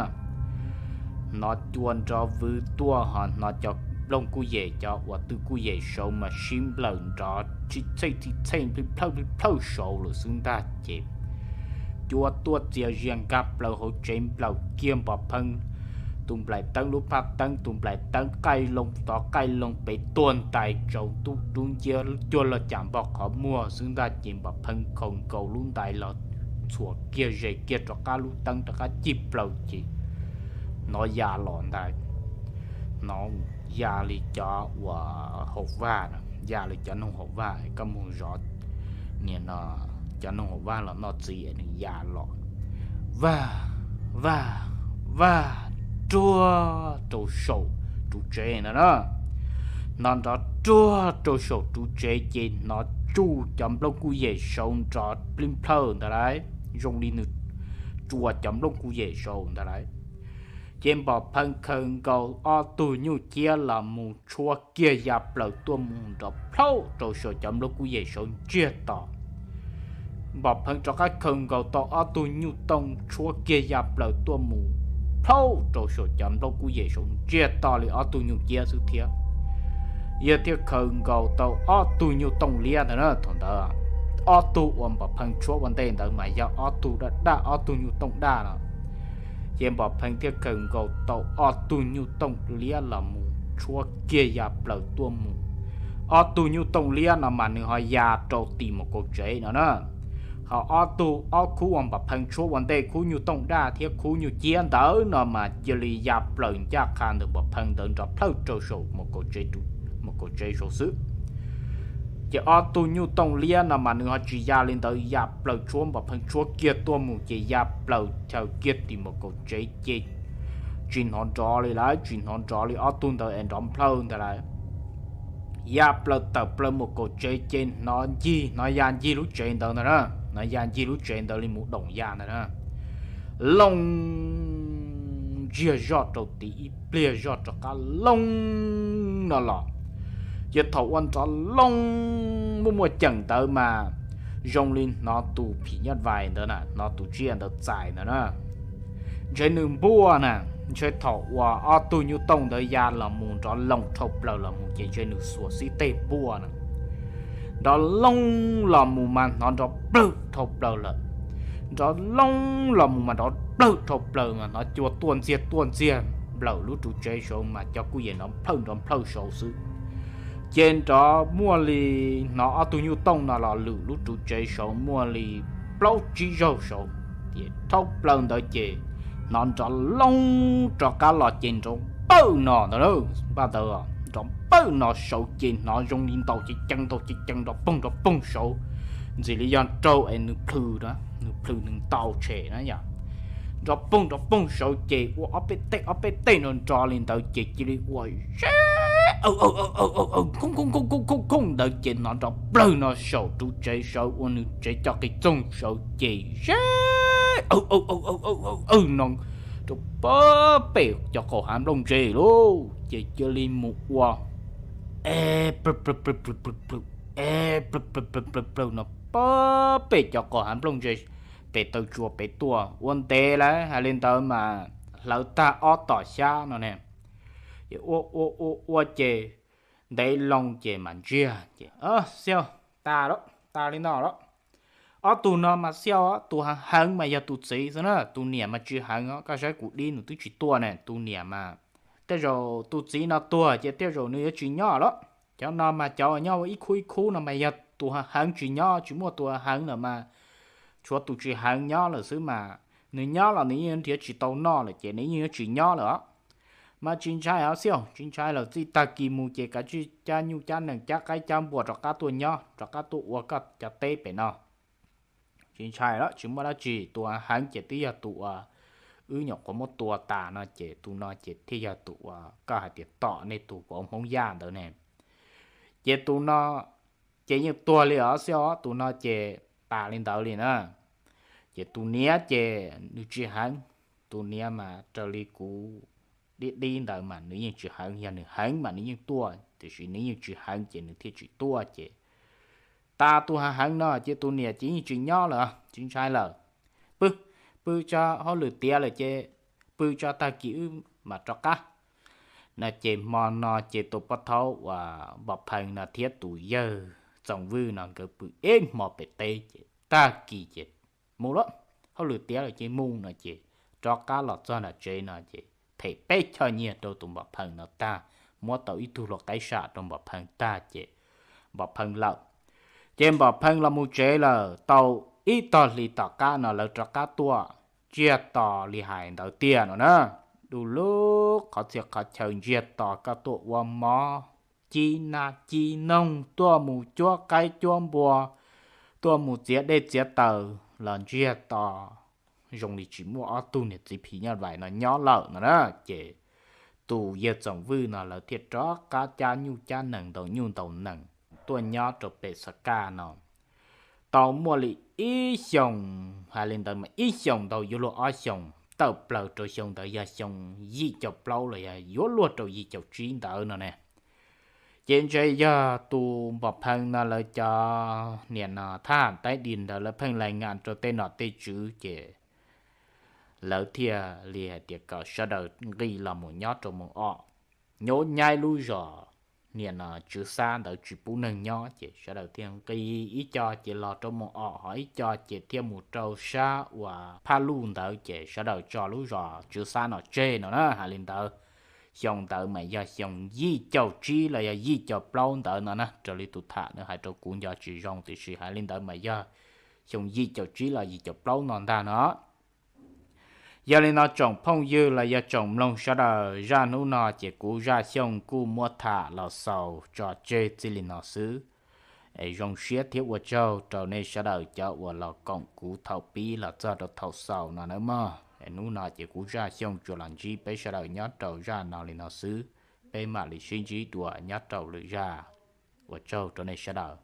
Hnov cua nrov vwg tuaj ho hnov cov nplooj kuj yem, cov uas tw kuj yem saud mas sib nplawm nrov txhij txhej txhij txhej plij plhawj plij plhawj saud lawm xwb ntag ces cua tuaj txias zias nkag plaws hauv tsev nplawm kiag Npam Pheej tus nplaim teeb lub phaj teeb, tus nplaim teeb qaij loo tod qaij loo pem tuag ntais tsaus ntuj dub nciab cuag log cas npog qhov muag xwb ntag ces Npam Pheej khaws nkaus lub ntais los ntxhuav kiag zes kiag rov qab lub teeb rov qab cig plaws ces hnov ya los ntag. Hnov ya li cov uas haum vaj, ya li cov noog haum vaj, koj mus zov nim no cov noog haum vaj los noj txiv es nws ya los vaj vaj vaj ruag rau saum tus tsev ntag na. Hnov nrov ruag rau saum tus tsev ces hnov tsuj cov nplooj kuj yem saud nrov plij plhawj ntag lauj, zoo li nws tsuas cov nplooj kuj yem saud ntag lauj. Ces Npam Pheej khaws nkaus ob tug nyuj ciab los mus tshuab kiag ya plaws tuaj mus nrov plhauj rau saum cov nplooj kuj yem saud ntsiag to. Npam Pheej rov qab khaws nkaus tau ob tug nyuj tooj tshuab kiag ya plaws tuaj mus plhauj rau saum cov nplooj kuj yem saud ntsiag to li ob tug nyuj ciab xwb thiab. Yog thiaj khaws nkaus tau ob tug nyuj tooj liab ntawd na. Thaum ntawd ob tug uas Npam Pheej tshuab ua ntej ntawd mas yog ob tug daj daj, ob tug nyuj tooj daj no. Ces Npam Pheej thiaj khaws nkaus tau ob tug nyuj tooj liab los mus tshuab kiag ya plaws tuaj mus. Ob tug nyuj tooj liab no mas nws ho ya rau tim mus kaum tsev no na. Ho ob tug, ob khub uas Npam Pheej tshuab ua ntej, khub nyuj tooj daj thiab khub nyuj ciab ntawd no mas cia li ya plaws ncaj qha ntawm Npam Pheej ntawd nrov plhawj rau saum mus kaum tsev, mus kaum tsev saud xwb. Ces ob tug nyuj tooj liab no mas nws ho tsis ya li ntawd, ya plaws tshuab Npam Pheej tshuab kiag tuaj mus ces ya plaws chaws kiag tim mus kaum tsev ces tsis hnov nrov li lawm, tsis hnov nrov li ob tug ntawd es nrov plhawj ntag lauj. Ya plaws tawm plaws mus kaum tsev ces hnov ncig, hnov ya ncig lub tsev ntawd ntag na, hnov ya ncig lub tsev ntawd li mus doom ya ntag na. Loo ntsiag zoj rau tid ib pliag zoj rov qab loo no los Ces thaum ua nrov looj muaj muaj ceem ntawd mas zoo li hnov tus phim nyuj vais ntawd na, hnov tus tsiaj ntawd txais ntawd na, ntshe nws npuaj na. Ntshe thaum uas ob tug nyuj tooj ntawd ya los mus nrov looj dhau plaws los mus ces ntshe nws xuas xib teg npuaj na. Nrov looj los mus mas hnov nrov plawg dhau plaws lawm. Nrov looj los mus mas nrov plawg dhau plaws mas hnov cua tuaj ntxiag tuaj ntxiag nplawm lub ru tsev saud mas cov kuj yeej nrov nplhawj nrov nplhawj saud xwb. Ces nrov muaj li, hnov ob tug nyuj tooj no los lwm lub ru tsev saud muaj li plaub tsib zaug saud, ces dhau plaws ntawd ces hnov nrov looj rov qab los ces nrov pawj no ntawd, npaj ntawd nrov pawj no saud ces hnov zoo li ntaus ceev ceev ntaus ceev ceev nrov poog nrov poog saud, ntxim li yog raug es nws plhws, nws plhws nws ntaus tshem na yom. Nrov poog nrov poog saud ces ua ob peb teg ob peb teg nrov nrov li ntawd ces cia li ua ze khoob khoob khoob khoob ntawd ces hnov nrov plawg no saum ru tsev saud ua nws tsev cov qis txoog saud ces ze aw aw aw aw aw no rau pab pem cov qaum hav nplooj ntse lauj. Ces cia li mus ua e plawg plawg plawg plawg plawg plawg e plawg plawg plawg plawg plawg no pab pem cov qaum hav nplooj ntse, pem taw tsua pem tuaj ua ntev lawm hais li ntawd mas hlawv tag ob tom xyab no ne. Ces ua ua ua ua ces ntev loo ces mas ntsiag ces xiau, tas lawm, tas li no lawm. Ob tug no mas xiau, tus heev heev mas yog tus txiv xwb na, tus niam mas tsis heev os. Koj saib kuv dib nws twb tsis tuaj ne, tus niam mas tej zaum tus txiv no tuag ces tej zaum nws yuav tsis nyob lawm. Cov no mas cov uas nyob ua ib khub ib khub no mas yog tus heev heev tsis nyob, tsis muaj tus heev heev lawm mas tshuav tus tsis heev nyob lawm xwb mas nws nyob los nws yeej nrhiav tsis tau noj lawm ces nws yeej yuav tsis nyob lawm os. Mas tsis ntshai os xiau, tsis ntshai lawm, txij tag kis mus ces kav tsij cab nyuj cab nees cab qaib cab npua rov qab tuaj nyob, rov qab tuaj ua koj cov teb pem no. Tsis ntshai lawm, tsis muaj dab tsi, tus heev ces twb yog tus uas wb nyuam qhuav muab tua tas no ces tus no ces thiaj yog tus uas koj hais tias tom nej tus vauv Hmoob Yaj ntawd ne. Ces tus no ces yeej tuag li os xiau, tus no ces tas li ntawd li na. Ces tus niam ces nws tsis heev, tus niam mas raws li kuv dib dib ntawd mas nws yeej tsis heev, yog nws heev mas nws yeej tuaj, tiam sis nws yeej tsis heev ces nws thiaj tsis tuaj ces tas tus heev heev no ces tus niam ces yeej tsis nyob lawm, tsis ntshai lawm. Pw, pw tso, hauj lwm tiav lawm ces pw tso, tag kis wb mam rov qab. No ces hmo no ces tus pov thaub uas Npom Pheej no thiab tus yawg Txoom Vwj no nkawd pw ib hmo pem teb ces tag kis ces mus lawm, hauj lwm tiav lawm ces mus no ces rov qab los txog nram tsev no ces them peb choj nyiaj rau tus Npom Pheej no tag, muab tau ib tug hlua qaib sam rau Npom Pheej tag ces Npom Pheej lawm. Ces Npom Pheej los mus tsev lawm tau ib tog hlis tom qab no lawv rov qab tuaj tsiag to li hais ntawd tiag no na. Du lug qhov txhia qhov chaw ntsiag to, koj tuaj ua mov, cib nab cib noog, tuaj mus cuab qaib cuab npua, tuaj mus txiav dej txiav taws los ntsiag to, zoo li tsis muaj ob tug niam txiv phim nyuj vais no nyob lawm no na. Ces tus yawg Txoom Vwj no lawv thiaj rov qab cab nyuj cab nees ntaus nyuj ntaus nees tuaj nyob rau pem Xab Kaj no tau muaj li ib xyoos, hais li ntawd mas ib xyoos ntau yuav luag ob xyoos, tawm plaws rau xyoo ntawd yog xyoo yim caum plaub los yog yuav luag rau yim caum tsib ntawd no ne. Ces ntshe yog tus Npom Pheej no lawv cov niam no thab ham taib dis ntawd lawv pheej lais ngas rau tej nom tej tswv ces lawv thiaj li hais tias kom sawv daws nqis los mus nyob rau Moos Os, nyob nyaib lub zos niam no Tswv Xab ntawd tsis pub neeg nyob ces sawv daws thiaj nqis ib co ces los rau Moos Os, ho ib co ces thiaj mus rau sab uas Phaj Luj ntawd ces sawv daws tso lub zos Tswv Xab no tseg no na. Hais li ntawd, xyoo ntawd mas yog xyoo yim caum tsib los yog yim caum plaub ntawd no na, raws li tus tham nws hais rau kuv nco tsis zoo tiam sis hais li ntawd mas yog xyoo yim caum tsib los yim caum plaub no ntag no. Yog li no tsoom phooj ywg los yog tsoom mloog sawv daws, zaj hnub no ces kuv Zaj Xyooj kuj muab tham los xaus tso tseg txij li no xwb. Es zoo siab thiab ua tsaug rau nej sawv daws cov uas los koom kuv thaum pib los txog rau thaum xaus no nawb mog. Es hnub no ces kuv Zaj Xyooj tsuas los ntsib peb sawv daws nyob rau zaj no li no xwb, peb mam li sib ntsib dua nyob rau lwm zaj. Ua tsaug rau nej sawv daws.